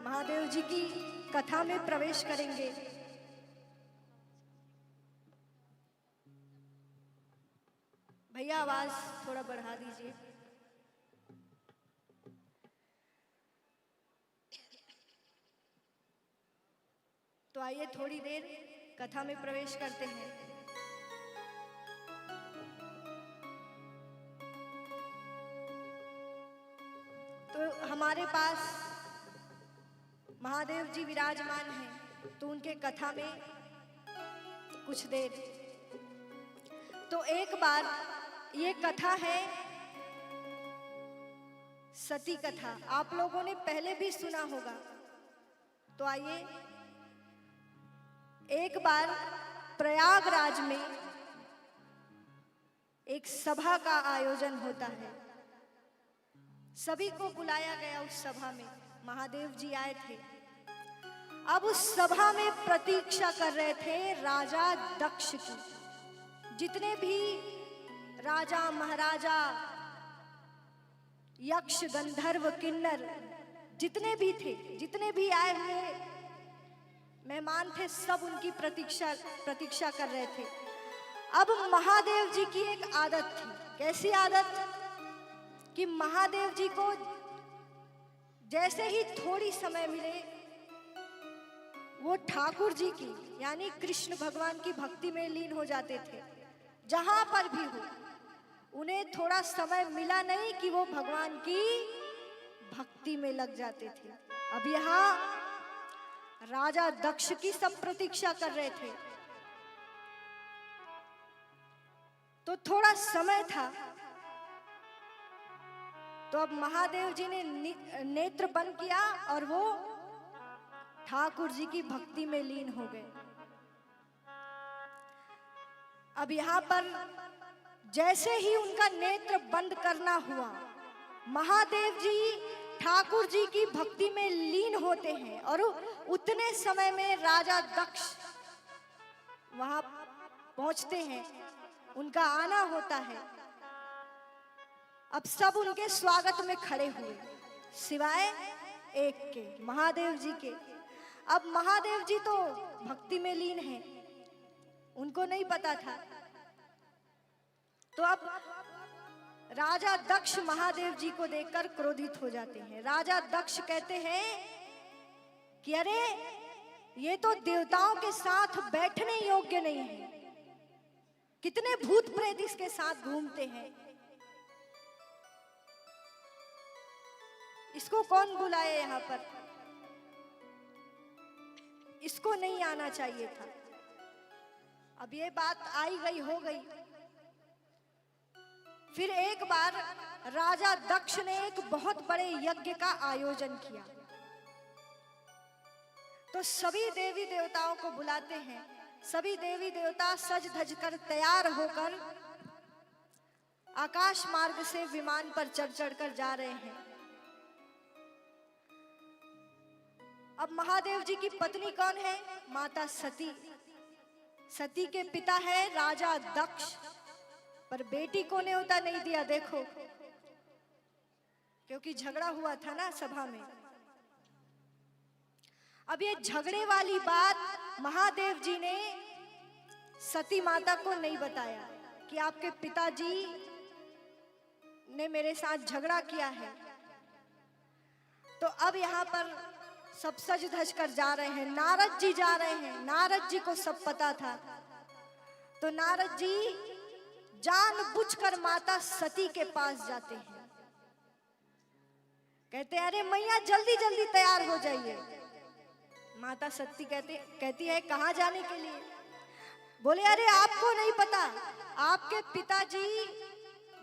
महादेव जी की कथा में प्रवेश करेंगे। भैया, आवाज थोड़ा बढ़ा दीजिए। तो आइए, थोड़ी देर कथा में प्रवेश करते हैं। तो हमारे पास महादेव जी विराजमान हैं, तो उनके कथा में कुछ देर। तो एक बार, ये कथा है सती कथा, आप लोगों ने पहले भी सुना होगा। तो आइए, एक बार प्रयागराज में एक सभा का आयोजन होता है। सभी को बुलाया गया। उस सभा में महादेव जी आए थे। अब उस सभा में प्रतीक्षा कर रहे थे राजा दक्ष की। जितने भी राजा, महाराजा, यक्ष, गंधर्व, किन्नर, जितने भी थे, जितने भी आए हुए मेहमान थे, सब उनकी प्रतीक्षा प्रतीक्षा कर रहे थे। अब महादेव जी की एक आदत थी। कैसी आदत? कि महादेव जी को जैसे ही थोड़ी समय मिले, वो ठाकुर जी की, यानी कृष्ण भगवान की भक्ति में लीन हो जाते थे। जहां पर भी हो, उन्हें थोड़ा समय मिला नहीं कि वो भगवान की भक्ति में लग जाते थे। अब यहाँ राजा दक्ष की सब प्रतीक्षा कर रहे थे, तो थोड़ा समय था, तो अब महादेव जी ने नि-, नेत्र बंद किया और वो ठाकुर जी की भक्ति में लीन हो गए। अब यहाँ पर जैसे ही उनका नेत्र बंद करना हुआ, महादेव जी ठाकुर जी की भक्ति में लीन होते हैं और उतने समय में राजा दक्ष वहां पहुंचते हैं, उनका आना होता है। अब सब उनके स्वागत में खड़े हुए, सिवाय एक के, महादेव जी के। अब महादेव जी तो भक्ति में लीन हैं, उनको नहीं पता था। तो अब राजा दक्ष महादेव जी को देखकर क्रोधित हो जाते हैं। राजा दक्ष कहते हैं कि अरे, ये तो देवताओं के साथ बैठने योग्य नहीं है, कितने भूत प्रेत इसके साथ घूमते हैं, इसको कौन बुलाए यहाँ पर, इसको नहीं आना चाहिए था। अब ये बात आई गई, हो गई। फिर एक बार राजा दक्ष ने एक बहुत बड़े यज्ञ का आयोजन किया। तो सभी देवी देवताओं को बुलाते हैं। सभी देवी देवता सज धज कर, तैयार होकर आकाश मार्ग से विमान पर चढ़ चढ़कर जा रहे हैं। अब महादेव जी की पत्नी कौन है? माता सती। सती के पिता है राजा दक्ष, पर बेटी को न्योता नहीं दिया। देखो, क्योंकि झगड़ा हुआ था ना सभा में। अब ये झगड़े वाली बात महादेव जी ने सती माता को नहीं बताया कि आपके पिताजी ने मेरे साथ झगड़ा किया है। तो अब यहाँ पर सब सज धज कर जा रहे हैं, नारद जी जा रहे हैं। नारद जी को सब पता था, तो नारद जी जानबूझकर माता सती के पास जाते हैं, कहते हैं, "अरे मैया, जल्दी जल्दी तैयार हो जाइए।" माता सती कहते कहती है, "कहाँ जाने के लिए?" बोले, "अरे, आपको नहीं पता, आपके पिताजी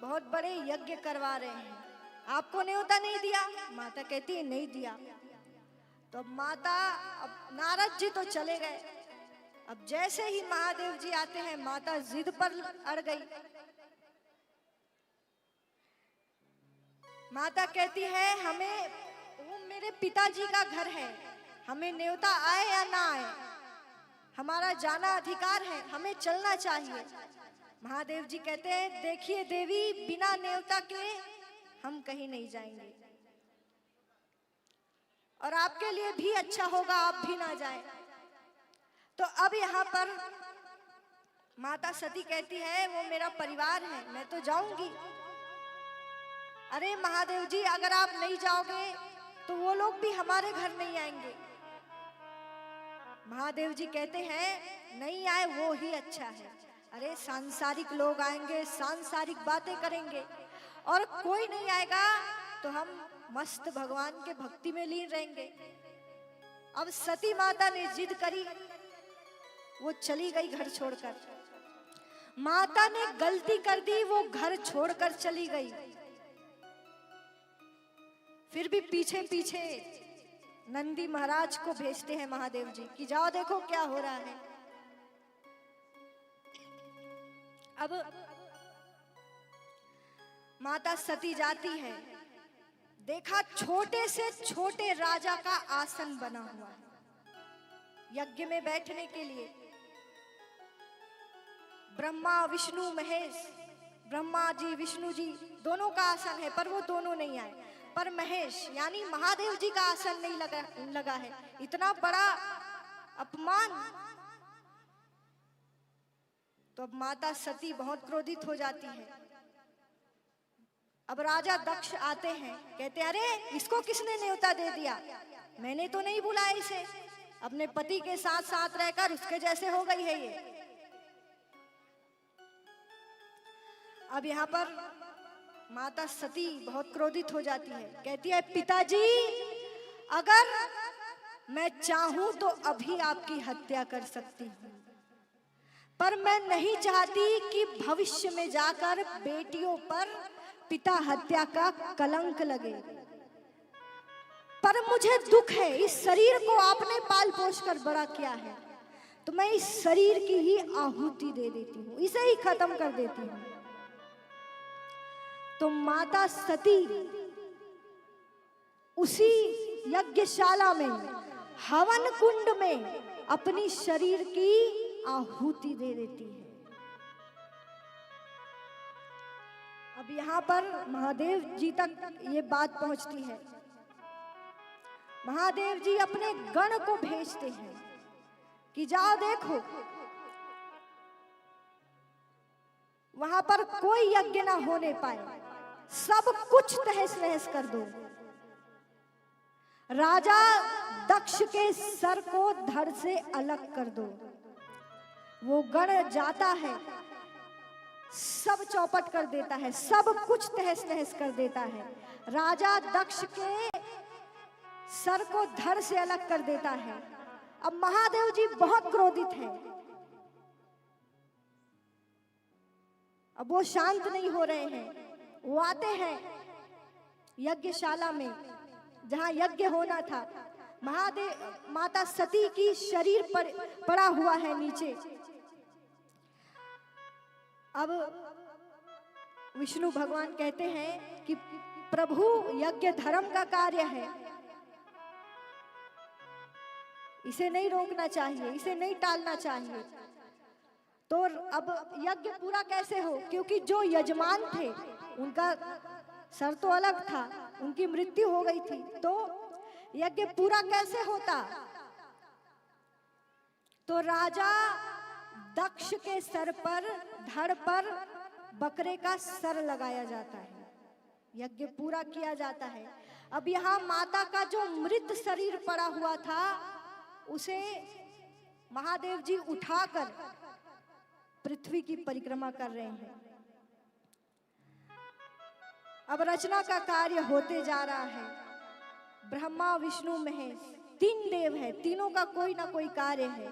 बहुत बड़े यज्ञ करवा रहे हैं, आपको न्योता नहीं दिया?" माता कहती है, "नहीं दिया।" तो अब माता, अब नारद जी तो चले गए। अब जैसे ही महादेव जी आते हैं, माता जिद पर अड़ गई। माता कहती है, "हमें, वो मेरे पिताजी का घर है, हमें न्योता आए या ना आए, हमारा जाना अधिकार है, हमें चलना चाहिए।" महादेव जी कहते हैं, "देखिए देवी, बिना नेवता के हम कहीं नहीं जाएंगे, और आपके लिए भी अच्छा होगा आप भी ना जाएं।" तो अब यहाँ पर माता सती कहती है, "वो मेरा परिवार है, मैं तो जाऊंगी।" "अरे महादेव जी, अगर आप नहीं जाओगे तो वो लोग भी हमारे घर नहीं आएंगे।" महादेव जी कहते हैं, "नहीं आए वो ही अच्छा है। अरे सांसारिक लोग आएंगे, सांसारिक बातें करेंगे, और कोई नहीं आएगा तो हम मस्त भगवान के भक्ति में लीन रहेंगे।" अब सती माता ने जिद करी, वो चली गई घर छोड़कर। माता ने गलती कर दी, वो घर छोड़कर चली गई। फिर भी पीछे पीछे नंदी महाराज को भेजते हैं महादेव जी कि जाओ देखो क्या हो रहा है। अब माता सती जाती है, देखा छोटे से छोटे राजा का आसन बना हुआ है यज्ञ में बैठने के लिए। ब्रह्मा, विष्णु, महेश, ब्रह्मा जी, विष्णु जी, दोनों का आसन है, पर वो दोनों नहीं आए। पर महेश यानी महादेव जी का आसन नहीं लगा, लगा है। इतना बड़ा अपमान। तो अब माता सती बहुत क्रोधित हो जाती है। अब राजा दक्ष आते हैं, कहते, "अरे, इसको किसने न्योता दे दिया? मैंने तो नहीं बुलाया इसे। अपने पति के साथ साथ रहकर उसके जैसे हो गई है ये।" अब यहाँ पर माता सती बहुत क्रोधित हो जाती है, कहती है, "पिताजी, अगर मैं चाहूं तो अभी आपकी हत्या कर सकती हूँ, पर मैं नहीं चाहती कि भविष्य में जाकर बेटियों पर पिता हत्या का कलंक लगे। पर मुझे दुख है, इस शरीर को आपने पाल पोस कर बड़ा किया है, तो मैं इस शरीर की ही आहुति दे देती हूँ, इसे ही खत्म कर देती हूँ।" तो माता सती उसी यज्ञशाला में, हवन कुंड में अपनी शरीर की आहुति दे देती है। अब यहाँ पर महादेव जी तक ये बात पहुंचती है। महादेव जी अपने गण को भेजते हैं कि जाओ देखो, वहां पर कोई यज्ञ ना होने पाए, सब कुछ तहस नहस कर दो, राजा दक्ष के सर को धड़ से अलग कर दो। वो गण जाता है, सब चौपट कर देता है, सब कुछ तहस नहस कर देता है, राजा दक्ष के सर को धड़ से अलग कर देता है। अब महादेव जी बहुत क्रोधित है, अब वो शांत नहीं हो रहे हैं। वो आते हैं यज्ञशाला में, जहां यज्ञ होना था। महादेव, माता सती की शरीर पड़, पड़ा हुआ है नीचे। अब विष्णु भगवान कहते हैं कि प्रभु, यज्ञ धर्म का कार्य है, इसे नहीं रोकना चाहिए, इसे नहीं टालना चाहिए। तो अब यज्ञ पूरा कैसे हो, क्योंकि जो यजमान थे उनका सर तो अलग था, उनकी मृत्यु हो गई थी, तो यज्ञ पूरा कैसे होता? तो राजा दक्ष के सर पर, धड़ पर बकरे का सर लगाया जाता है, यज्ञ पूरा किया जाता है। अब यहाँ माता का जो मृत शरीर पड़ा हुआ था, उसे महादेव जी उठाकर पृथ्वी की परिक्रमा कर रहे हैं। अब रचना का कार्य होते जा रहा है। ब्रह्मा, विष्णु, महेश, तीन देव है, तीनों का कोई ना कोई कार्य है।